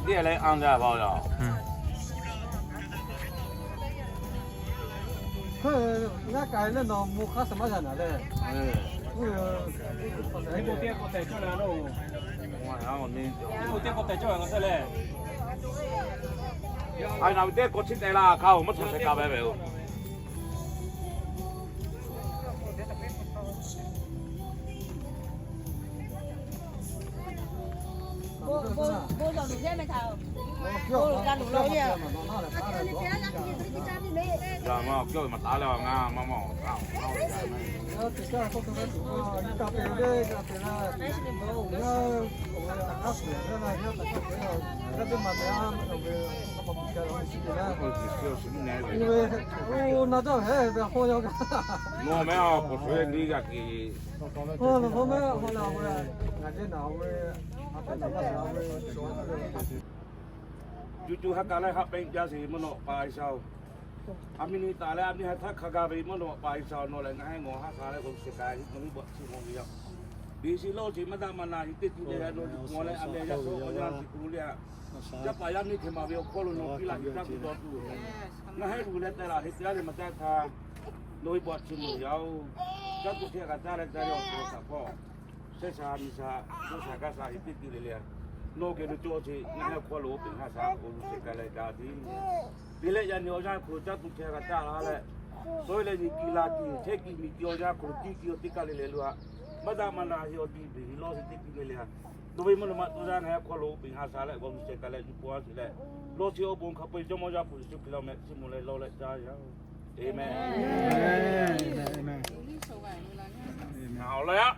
teˇ leh anˇ jaˇ va yaˇ. Ngaˇ k'ai leh nawˬ mvuhˇ hk'aˇ suh maˇ yaˇ naˍ leh. Teˇ k'o teˇ k'awꞈ tehˬ cawˇ leh, teˇ k'o teˇ k'awꞈ tehˬ cawˇ ve ngaˬ te leh. A naˬ ve teˇ k'awꞈ chi tehˬ la hk'a-oˬ, mvuhˇ hk'aˇ suh kaꞈ ve ve-oˬ. Cuˇ cuˇ haˉ kaˇ leh haꞈ pehnˇ jaˇ sheˍ mvuhˇ naw pa G'uiˬsha-oˬ. A miˇ nyi taˍ leh a miˇ haˉ htaˇ hk'a gaˇ ve mvuhˇ naw pa G'uiˬsha-oˬ, nawˬ lehˬ ngaˬ hui ngawˬ haˉ sha leh g'aw shu shehˍ k'ai ve mvuhˇ naw pa chi mawˬ ve yoˬ. Biˇ shiˍ lawˇ chi maˇ daꞈ maˇ na hiꞈ teˇ tuˬ leh yaꞈ nawˬ nyi pawˬ leh a meh yaˇ suh awˬ yanˇ chi hk'oˆ lo le a, yaˇ paˍ yaˇ miˇ hk'e maˍ ve awˬ hkawˇ lo nawˬ piˇ laˇ hiꞈ caˇ tuˬ dawˇ tuˬ, ngaˬ hui g'uˬ leh teh laˬ heˆ te a leh maˇ caˇ htaˇ, nawˬ ve paˆ chi mawˬ yaˇ-oˬ. Caˇ tuˬ hkeh g'a caˇ leh caˇ ve awˬ hk'aw lo shaˍ hpawˇ shehˇ sha miˬ sha, shu sha gaˇ sha hiꞈ teˇ tuˬ le le a, nawˬ geh lo cawˇ chi ngaˬ hui awˬ hkawˇ lo oˇ peꞈ haˉ sha awˬ lo shehˍ k'ai leh gaˇ tiˉ. Te leh yaꞈ nyi awˬ yanˇ hk'oˆ caˇ tuˬ hkeh g'a caˇ la leh, sawˉ leh nyi kiˇ la kiˇ chehˇ kiˇ miˬ kiˇ awˬ yanˇ hk'oˆ lo kiˇ kiˇ awˬ teˇ kaˇ le le lo a, maˇ daꞈ maˇ na heˆ awˬ ti beˬ hiˍ lawˇ sheˍ teˇ tuˬ le le a, nawˬ ve mvuhˇ naw ma to yaˇ ngaˬ hui awˬ hkawˇ lo oˇ peꞈ haˉ sha leh nyi paw haˉ sheˍ leh, lawˇ chi awˬ bon hk'a peu-eˬ Jawˇmawˇ Yaˇ hpu Yeˍsuˆ Hkriꞈ awˬ meh chiˇ mvuh leh lawˇ leh caˇ yaˇ-oˬ. Aˍmenˍ. Awˬ lawn yaˇ.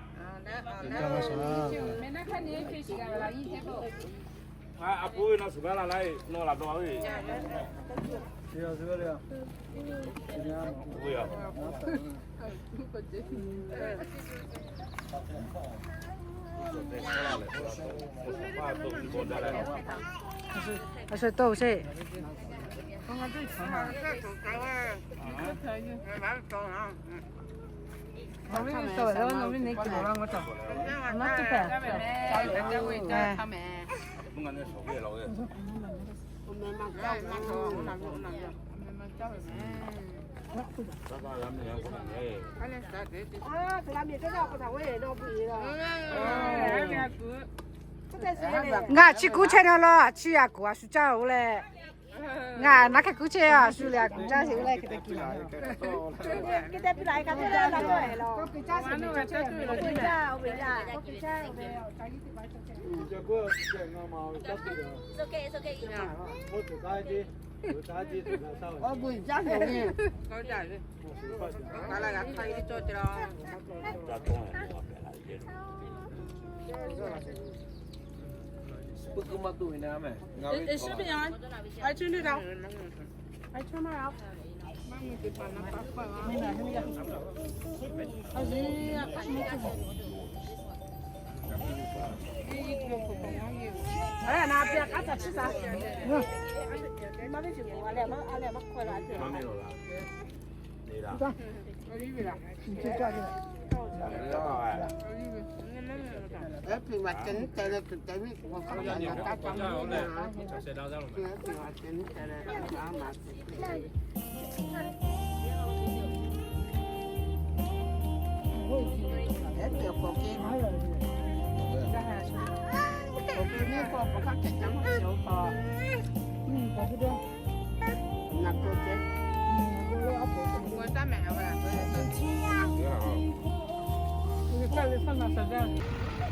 Ngaˬ chi kuˉ chehˇ na la, chi a kuˬ a shu caˇ-oˬ leh. Ngaˬ naˉ hk'e kuˉ chehˇ a shu leh a kuˬ caˇ sheˍ oˬ leh hk'e te kiˬ la.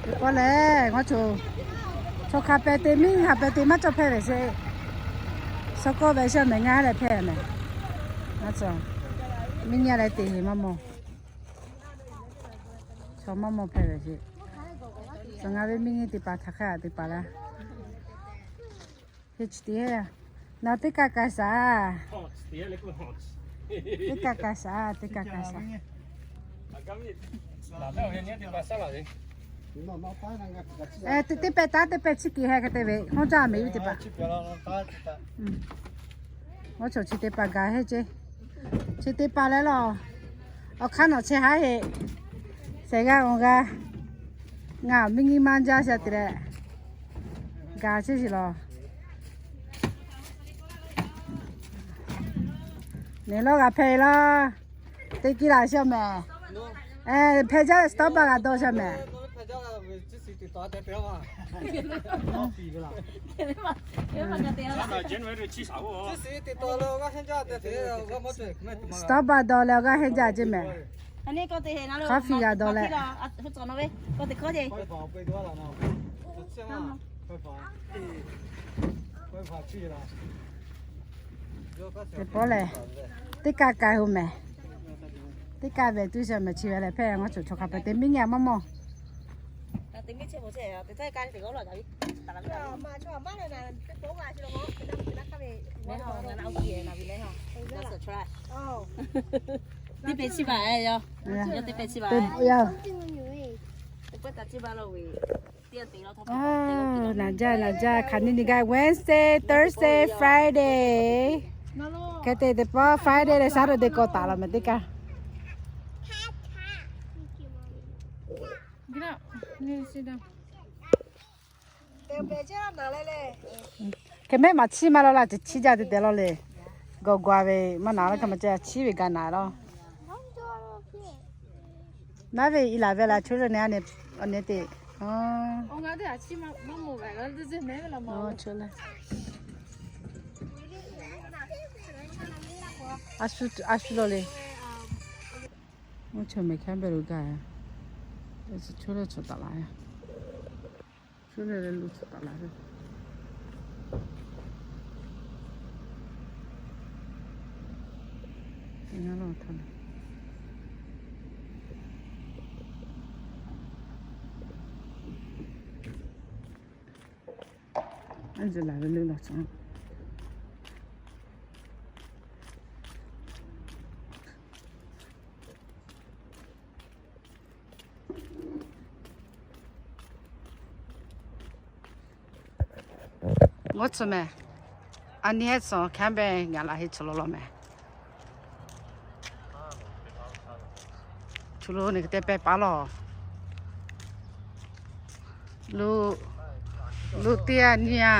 Teˇ pawˆ lehˬ, ngaˬ chaw hk'a pehˍ te miˇ hk'a pehˍ te maˇ cawˬ hpehˇ ve sheˍ. Suh kawˆ ve sheˍ mehˍ, ngaˬ leh hpehˇ mehˍ. Ngaˬ chaw miˇ nyi leh teꞈ heˍ maˇ mawˬ. Chaw maˇ mawˬ hpehˇ ve sheˍ. Suh ngaˬ ve miˇ nyi teˇ hpaˍ htaꞈ hk'aˇ teˇ hpaˍ laˇ. Hk'e chi teˇ, nawˬ teˇ kaˆ kaꞈ shaˍ. Teˇ kaˆ kaꞈ shaˍ, teˇ kaˆ kaꞈ shaˍ. Teˇ pehˍ taˉ teˇ pehˍ chi kiˬ heh hk'e te ve, hawˉ jaˇ mehˍ ve teˇ hpaˍ. Ngaˬ chaw chi teˇ hpaˍ gaˬ heˆ ceˇ. Chi teˇ hpaˍ leh lawˬ, awˬ hk'aˇ nawˬ chehˇ haˉ heˆ. Shehˍ g'aˇ awˬ g'aˇ, ngaˬ miˇ nyi maˇ jaˇ sha te leh, gaˬ chehˇ sheˍ lawˬ. Nehˬ lawˇ g'a hpehˇ laˇ. Teˇ kiˇ laꞈ shaw mehˍ. Hpehˇ jaˇ leh Starbucks g'a dawˇ shaw mehˍ. Starbucks dawˇ leh awˬ g'aˇ hehnˇ jaˇ ceˇ mehˍ. Coffee g'a dawˇ leh, teˇ pawˆ lehˬ, teˇ kaˆ kaꞈ hu mehˍ. Teˇ kaˆ ve tuˇ shaw mehˍ chi ve lehˬ hpehˇ ngaˬ chaw chaw hk'a pehˍ te miˇ nyi maˇ mawˬ. Teˇ pehˍ chi baˬ yoˬ. Teˇ pehˍ chi baˬ. Naˬ jaˇ, naˬ jaˇ, hk'aˬ ni ni gaˇ Wednesday, Thursday, Friday. Hk'e te teˇ pawˆ Friday leh Saturday k'awꞈ taˍ laˬ mehˍ teˇ kaˇ. Hk'e mehˆ maˬ chiˇ maˇ lawˇ laˇ, chi chiˇ jaˇ te tehꞈ lawˇ le. Gawˬ gawˬ ve maˇ naˍ laˇ, hk'e maˬ ceh chiˇ ve gaˬ naˍ lawˇ. Naˉ ve i laˬ ve laˬ, chaw lehˬ ne, awˬ ne te. A shu lawˇ le. Oˇ chaw mehˍ hkanˉ pehˇ lo gaˇ, chaw lehˬ chaw taˍ laˬ. Chaw lehˬ leh lo chaw taˍ laˬ ve. Ngaˬ lawˇ htaˇ Aˉ, zuhꞈ laˬ ve le law cawˬ. Ngaˇ tcuh mehˍ. A nyi heˆ tcuh hkanˉ beh ngaˬ laˬ heˆ tcuh law law mehˍ. Chu lo ne k'ai te pehˇ paˉ lawˬ. Lo, lo teˇ a nyi a.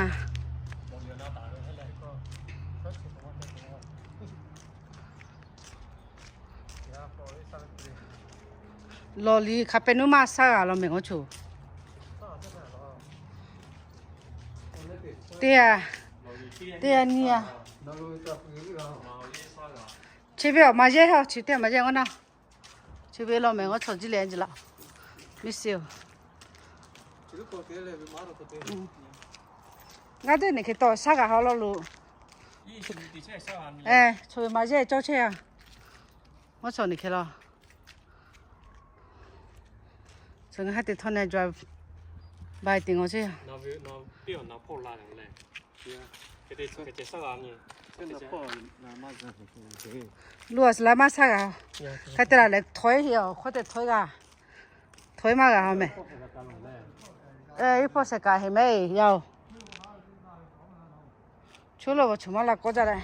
Lawˬ liˬ hk'a pehˇ nuˇ maˇ shaˉ g'a law mehˍ ngaˇ choˬ. Teˇ a, teˇ a nyi a. Chi ve awˬ ma yehˇ ha chi teˇ a ma yehˇ ngaˇ na. Chi ve law mehˍ ngaˇ choˬ jiˇ leh ji laꞈ. Miˇ shiˍ-oˬ, ngaˇ teˇ ne hk'e taw shaˉ g'a ha law lo. Chaw ve ma yehˇ cawˇ chehˇ a. Ngaˇ choˬ ne hk'e law. Chaw ngaˬ ha te htawˇ ne drive by te ngaw chehˇ a. Lo a suhˍ la maˇ shaˉ g'a. Hk'e te laˬ leh htawˇ-e heˆ a, hk'aw te htawˇ-e g'a. Htawˇ-e maˇ g'a ha mehˍ. Iˉ hpawˇ shehˍ kaꞈ heˆ mehˍ yaˇ-oˬ. Choˇ lo va choˬ maˇ la k'awˇ jaˇ leh.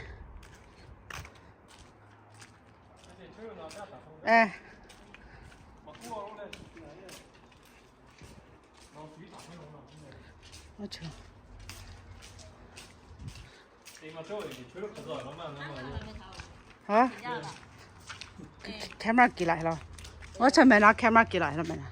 Camera kiˬ laˬ law. Ngaˇ choˬ mehˍ na camera kiˬ laˬ law mehˍ na.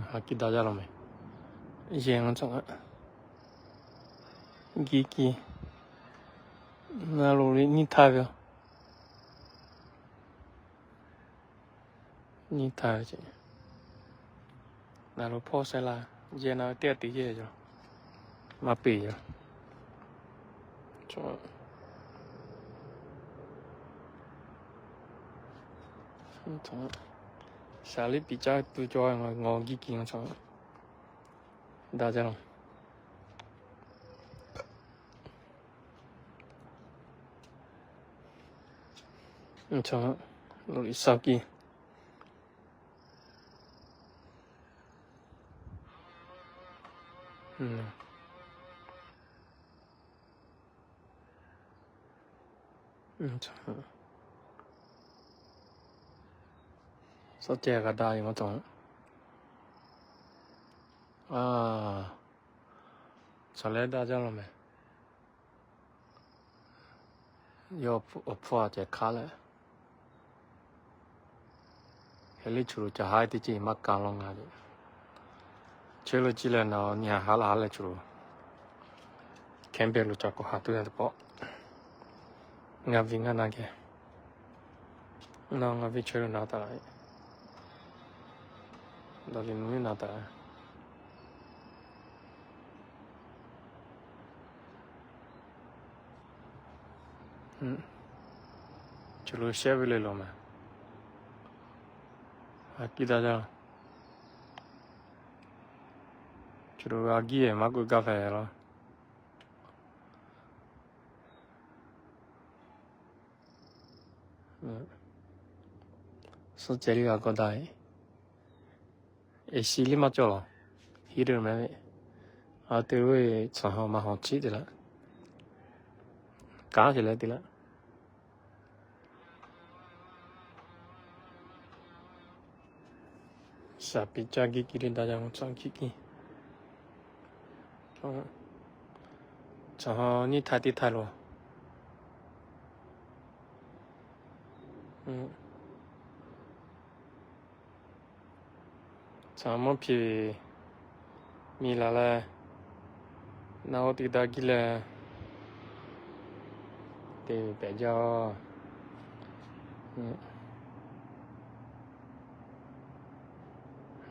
Ha kiˇ daꞈ jaˇ law mehˍ. Yehˬ ngaˇ tcuh a, giˇ kiˇ, na lo le nyiˇ htaˇ ve yoˬ. Nyiˇ htaˇ ve ce, na lo hpawˇ sehˉ laˇ, yehˬ na ve teˇ g'aˇ te yehˬ yoˬ. Maˇ peꞈ yoˬ. Shaˍ liˇ piˍ caˇ tuˬ cawˬ ngaw giˇ kiˇ ngaˇ tcuh. Daꞈ jaˇ law. Lo liꞈ shaˉ kiˇ. Suhˉ ceh g'a daꞈ yoˬ ma tcuh. A, chaˍ lehˉ daꞈ jaˇ law mehˍ. Yawˇ awˬ hpfuhˇ a ceh hk'aˉ leh, heh liˇ chu lo ca haˉ teˇ ceuˬ maˇ ka law ngaˬ ve. Chehˇ lo ciˇ leh na nyi ha haˉ la haˉ leh chu lo, Canberra lo ca k'awꞈ haˉ tuˬ yaˇ teˇ pawˆ. Ngaˬ ve ngaˇ na geh, na ngaˬ ve chehˇ lo na taˍ la, dawˇ liꞈ nu na taˍ. Chu lo shehˉ ve le law mehˍ. A kiˇ daꞈ jaˇ. Chu lo a giˇ maˇ k'oˆ gaˇ hpehꞈ law. Suhˉ ceh liˇ g'a k'awꞈ daꞈ. Eˍ shi liˇ maˇ cawˬ laˬ. Heater mehˍ ve, a te ve tcuhˍ haw ma haw chiˉ te laˇ. Kanˉ te leh te laˇ. Shaˍ piˍ caˇ giˇ kiˇ liˇ daꞈ jaˇ tcuhˍ kiˇ kiˇ. Tcuhˍ haw nyiˇ htaˇ teˇ htaˇ lo. Tcuhˍ mvuhˇ hpiˇ ve miˬ laˬ leh, naˆ hoˉ teˇ daꞈ giˇ leh te pehꞈ jaˇ.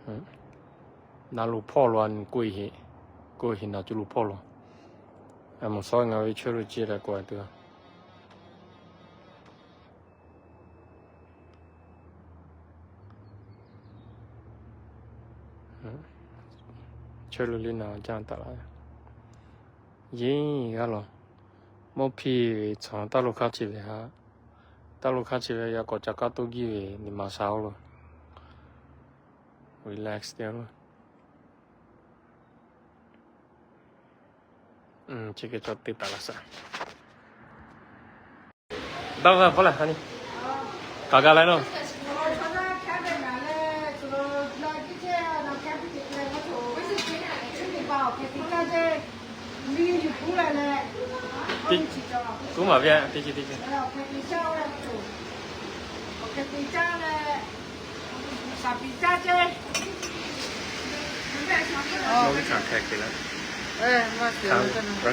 Na luˬ hpawˇ lo a nyi k'oˆ e heˆ, k'oˆ e heˆ na cuˇ luˬ hpawˇ lo. Aˬ, mawˬ shawˉ ngaˬ ve chawˇ lo ce leh k'awꞈ tuˬ. Chawˇ lo le na caˇ taˍ la. Yeˇ g'aˇ lo, mawˇ hpiˇ ve tcuh taˇ lo hk'aˇ chi ve ha, taˇ lo hk'aˇ chi ve yaꞈ k'awꞈ ca kaˇ toˇ giˇ ve ni ma sha oˇ lo. Relax te lo. Chi hk'e cawˬ te taˍ la shaˍ. Daˇ vaˇ pawˆ laˬ ha ni. Kaꞈ ga la naˇ. Kuˉ maˍ ve teˇ ceuˬ teˇ ceuˬ.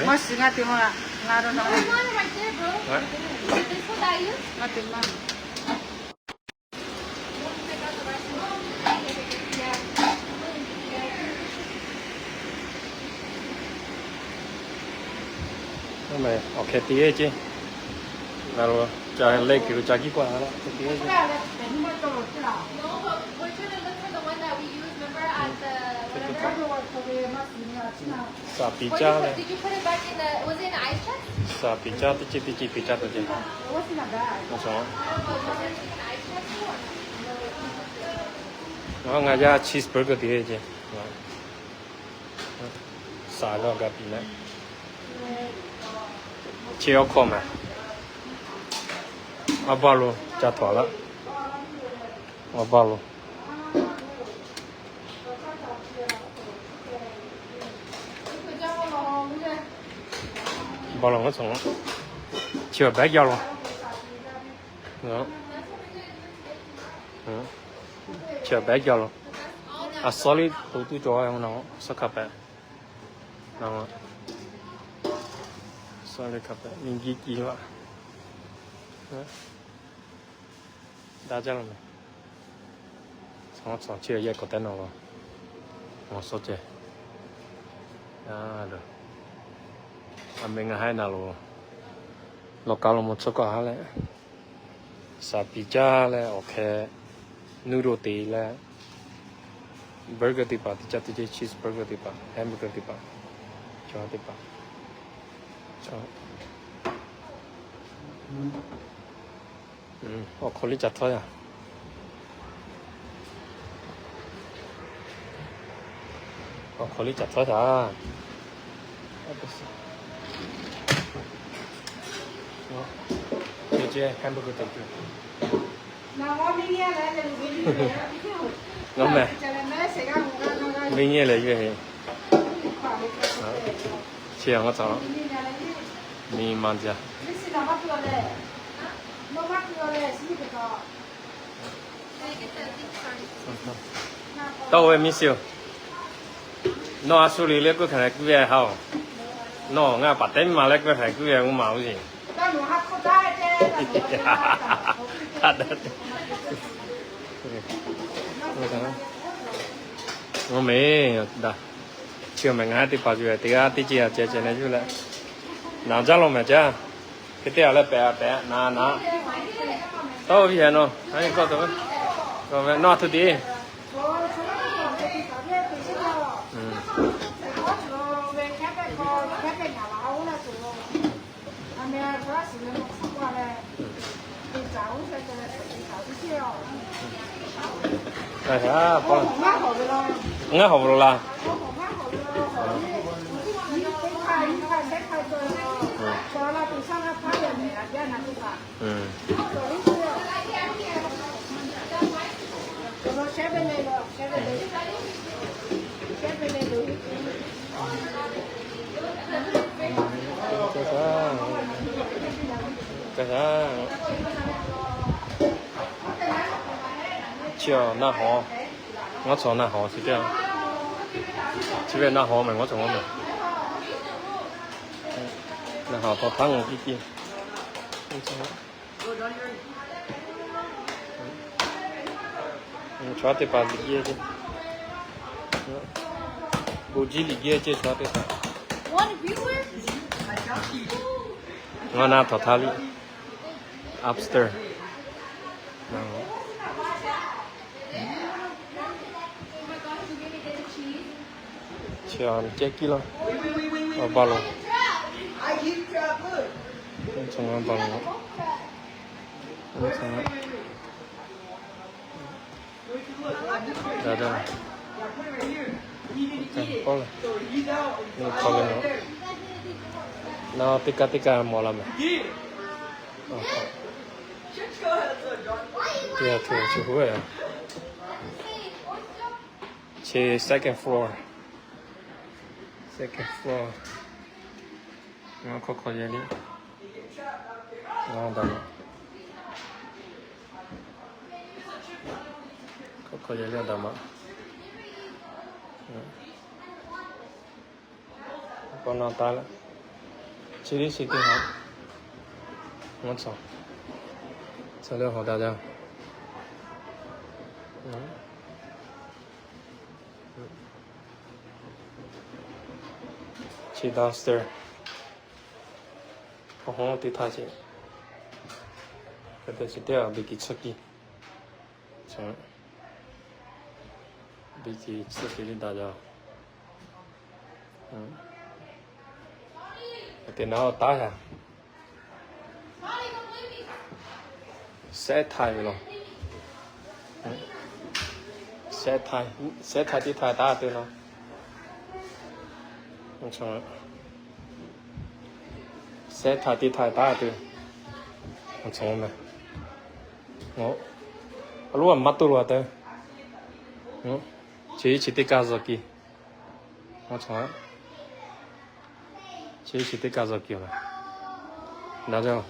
Maˇ shiˍ ngaˇ te maˇ la, ngaˇ dawˇ na. Ngaˇ te maˇ. Awˬ hk'e te ceˇ. Ngaˬ lo ca leh kuiˬ lo ca kiˇ k'oˆ a la, hk'e te ceˇ. Shaˍ piˍ caˇ leh, shaˍ piˍ caˇ teˇ ceuˬ teˇ ceuˬ piˍ caˇ tuˬ ceˇ. Ngaˬ yaˇ cheeseburger te ceˇ. Shaˍ lo ga piˍ leh, chi awˬ hkawˇ maˬ, a baˇ lo ca htawnˍ laˇ, a baˇ lo. Baˇ lo ngaˬ tcuh, chi awˬ baˆ jaˇ lo. Chi awˬ baˆ jaˇ lo. A solid to tuˇ cawˬ na, suhˉ hk'a pehꞈ. Solid hk'a pehꞈ ni jiˇ kiˇ vaˇ. Daˇ jaˇ lo meh. Tcuh chi yehˇ k'awꞈ tehˉ nawˬ lo, awˬ suhˉ ceh. A meh ngaˬ haiˉ na lo, lawˬ kaˍ lo mawˬ tcuhˉ kawˆ ha leh, shaˍ piˍ caˇ leh awˬ hk'e, noodle te leh, burger teˇ hpaˍ teˇ caˇ teˇ ceuˬ, cheeseburger teˇ hpaˍ, hamburger teˇ hpaˍ, chaw teˇ hpaˍ. Awˬ hk'aw liˇ ca htawˇ yaˇ. Awˬ hk'aw liˇ ca htawˇ yaˇ. Hamburger teˇ ceuˬ. Ngaˬ meh, venˇ nyi leh yawˇ he. Chi ngaˬ tcuh, miˬ ma jaˇ. Tawˇ ve miˇ shiˍ-oˬ, nawˬ a shu liꞈ leh k'oˆ hk'e leh kuˇ ve ha-oˬ. Nawˬ ngaˬ paˍ tehˉ miˇ ma leh k'oˆ hk'e leh kuˇ ve mvuhˇ maˍ oˇ ve. Mvuhˇ meh daꞈ. Chi awˬ meh ngaˬ hui teˇ hpaˍ yuˬ teˇ g'aˇ teˇ ceuˬ a ceh ceh leh yuˬ leh, naˍ jaˇ lo meh jaˇ. Hk'e te a leh pehꞈ a pehꞈ naˍ naˍ. Tawˇ viˉ heh nawˬ, a nyi kawˆ tawˬ ve, nawˬ a htoꞈ te. Ngaˇ hawˬ ve lo laˇ. Chi naˆ hawˬ, ngaˬ tcuh naˆ hawˬ chi teˇ, chi ve naˆ hawˬ meh ngaˬ tcuh ngaˬ meh. Naˆ hawˬ htaꞈ htaˇ ngaˬ kiˇ kiˇ. Chaw teˇ hpaˍ liꞈ yeˇ ce. Bon jiˇ liꞈ geh ceh chaw teˇ hpaˍ. Ngaˬ na htawnˍ htaˇ liˇ upstairs. Chi a ceh kiˇ laˇ. Awˬ ba lo. Awˬ ba lo. Daꞈ daꞈ. K'oˆ le. Ni hk'aw ve naˬ, naˬ teˇ kaˇ teˇ kaˇ mawˬ la mehˍ. Teˇ g'aˇ htu chi hu ve. Chi second floor. Second floor. Ngaˬ hk'aw hk'aw yehˬ liˇ. Ngaˬ daꞈ maꞈ. Hk'aw hk'aw yehˬ liˇ daꞈ maꞈ. K'aw na taˍ le. Chi teˇ chi teˇ ha. Ngaˬ chaw, chaw leh hawˬ daꞈ jaˇ. Chi downstairs. Hk'aw hawˉ teˇ htaˇ ce. Hk'e te chi teˇ g'aˇ beˬ kiˬ tsuhˇ kiˬ. Beˬ kiˬ tsuhˇ kiˬ liˇ daꞈ jaˇ. Te naˉ taˉ yaˇ. Sehˉ htaiˍ ve laˬ. Sehˉ htaiˍ, sehˉ htaiˍ teˇ htaiˍ taˉ te naˉ. Sehˉ htaiˍ teˇ htaiˍ taˉ te. Awˬ loˉ maˇ toˇ lo a te. Chi chi teˇ kaˇ zaw kiˬ. Chi chi teˇ kaˇ zaw kiˬ a. Daꞈ jaˇ.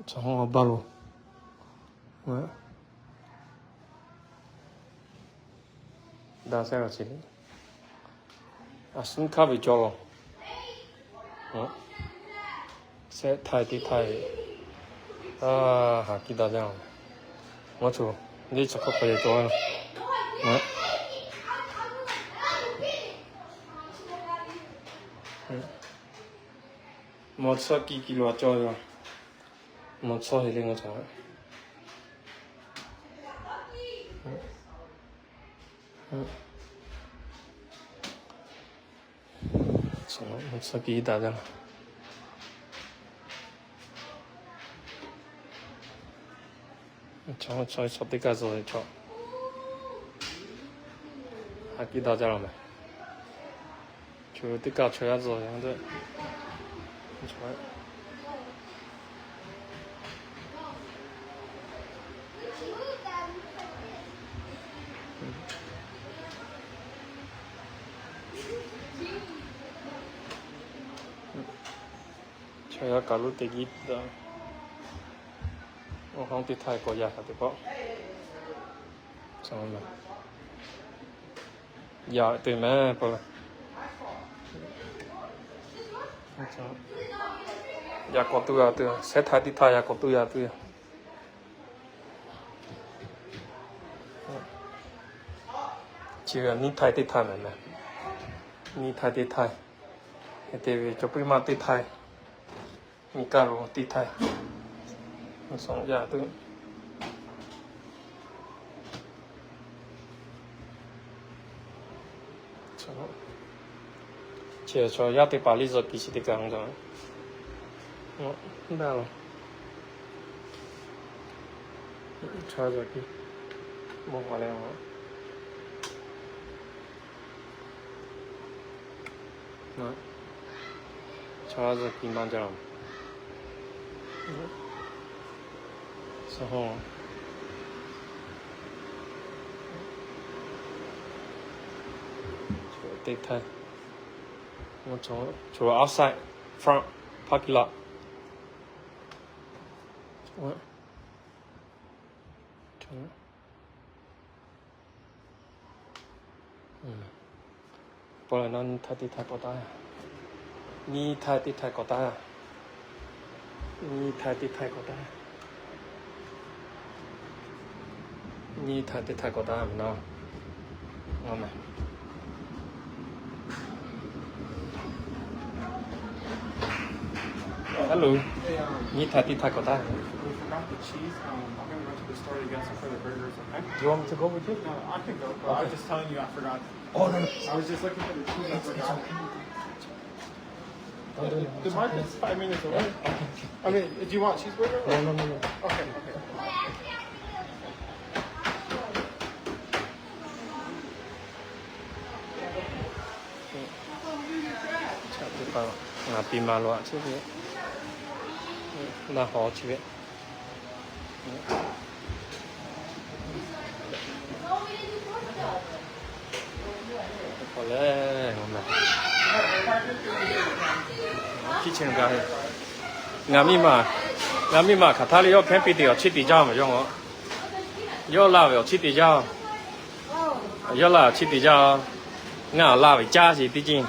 Chaw hawˉ baˇ lo. Daꞈ sehˉ la chi le. A suhˉ hkaˇ ve cawˬ laˬ. Sehˉ htaiˍ teˇ htaiˍ. A, haˍ kiˇ daꞈ jaˇ. Ngaˬ chaw, neˇ chaw hk'aw hk'aw yehˬ cawˬ a. Mawˬ tsuhˇ kiˬ kiˬ lo a cawˬ ve. Mawˬ tsuhˇ heˍ le ngaˬ chaw. Mawˬ tsuhˇ kiˬ daꞈ jaˇ. Chaw, chaw, chaw teˇ kaˇ zuhˬ ve chaw. Haˍ kiˇ daꞈ jaˇ la mehˍ. Chaw teˇ kaˇ chaw yaˇ zuhˬ ve. Chaw yaˇ kaˬ lo teˇ giˇ daꞈ. Awˬ hawˉ teˇ htaiˍ k'awꞈ yaꞈ hk'aˬ teˇ hpaˍ. Yaꞈ te mehˍ pa. Yaꞈ k'awꞈ tuˬ yaꞈ tuˬ, sehˉ htaiˍ teˇ htaiˍ yaꞈ k'awꞈ tuˬ yaꞈ tuˬ. Chi ve niˇ htaiˍ teˇ htaiˍ mehˍ mehˍ. Niˇ htaiˍ teˇ htaiˍ. Hk'e te ve cawˬ puiˉ maˇ teˇ htaiˍ. Nyi kaˇ lo teˇ htaiˍ. Yaꞈ tuˬ. Chi chaw yaˇ teˇ hpaˍ liˇ zuhˬ kiˬ chi teˇ kaꞈ htaꞈ daꞈ lo. Chaw zuhˬ kiˬ mawˬ hk'aˬ le. Chaw zuhˬ kiˬ maˇ jaˇ. Suh hawˉ teˇ htaiˍ. Chaw outside, front, parking lot. Pawˆ lehˬ naˉ, nyi htaiˍ teˇ htaiˍ k'awꞈ taˍ. Nyi htaiˍ teˇ htaiˍ k'awꞈ taˍ. Nyi htaiˍ teˇ htaiˍ k'awꞈ taˍ. Nyiˇ htaˇ teˇ htaˇ k'awꞈ taˍ ve naw. Aw meh. Hello. Hey, um, nyiˇ htaˇ teˇ htaˇ k'awꞈ taˍ. We forgot the cheese. Um, I'm gonna go to the store to get some for the burgers, okay? You want me to go with you? No, I can go, but I was just telling you I forgot. Oh, no, no. I was just looking for the cheese. I forgot. Don't do it. The market's five minutes away. I mean, do you want cheeseburger? No, no, no, no. Okay, okay. Chaꞈ teˇ hpaˍ ngaˬ piˇ ma lo aꞈ chehˇ ve, laˇ hawˬ chi ve. Ngaˬ miˇ ma, ngaˬ miˇ ma hk'aˬ htaˇ le yawˇ hkehˉ piˇ te awˬ chiˇ te jaˇ maˬ yawˇ. Yawˇ laˇ ve awˬ chiˇ te jaˇ. Yawˇ laˇ awˬ chiˇ te jaˇ. Ngaˬ laˇ ve caˇ sheˍ teˇ ceuˬ.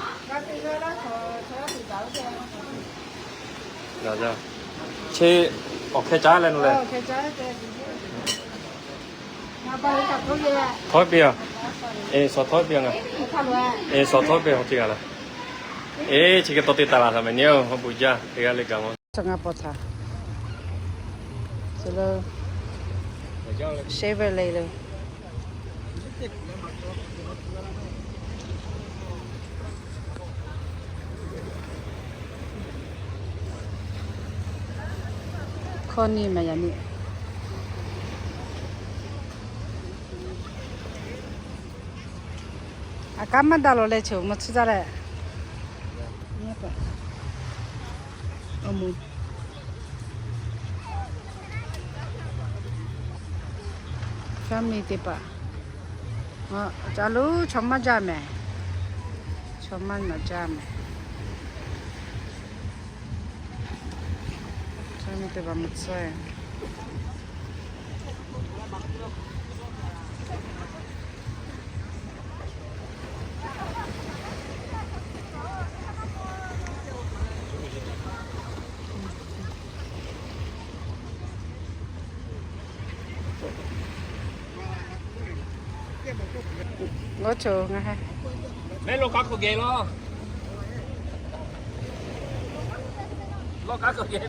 Chi awˬ hkeh caˉ leh nu leh. Htawˇ piˇ a. Eˬ, suhˍ htawˇ piˇ a ngaˬ. Eˬ, suhˍ htawˇ piˇ a, chi g'a la. Eˬ, chi hk'e taw te taˍ laˬ htaꞈ mehˍ nyi-oˬ, awˬ bon jaˇ teˇ g'aˇ le gaˬ ma. Chaw ngaˇ pawˆ htaꞈ, sheh ve le le. Hkawˇ neˇ maˬ yaꞈ nyi. Aꞈ kaˉ maˇ daꞈ lawˬ leh choˬ ma tsuhˇ jaˇ leh. Family teˇ hpaˍ, ca lo chaw maˇ jaˇ mehˍ. Chaw maˇ maˬ jaˇ mehˍ. Family teˇ hpaˍ maˇ tsuhˇ. Ngaˬ chaw ngaˬ heh. Mehˉ lawˇ k'aˉ hk'aw geh lawˇ. Lawˇ k'aˉ hk'aw geh.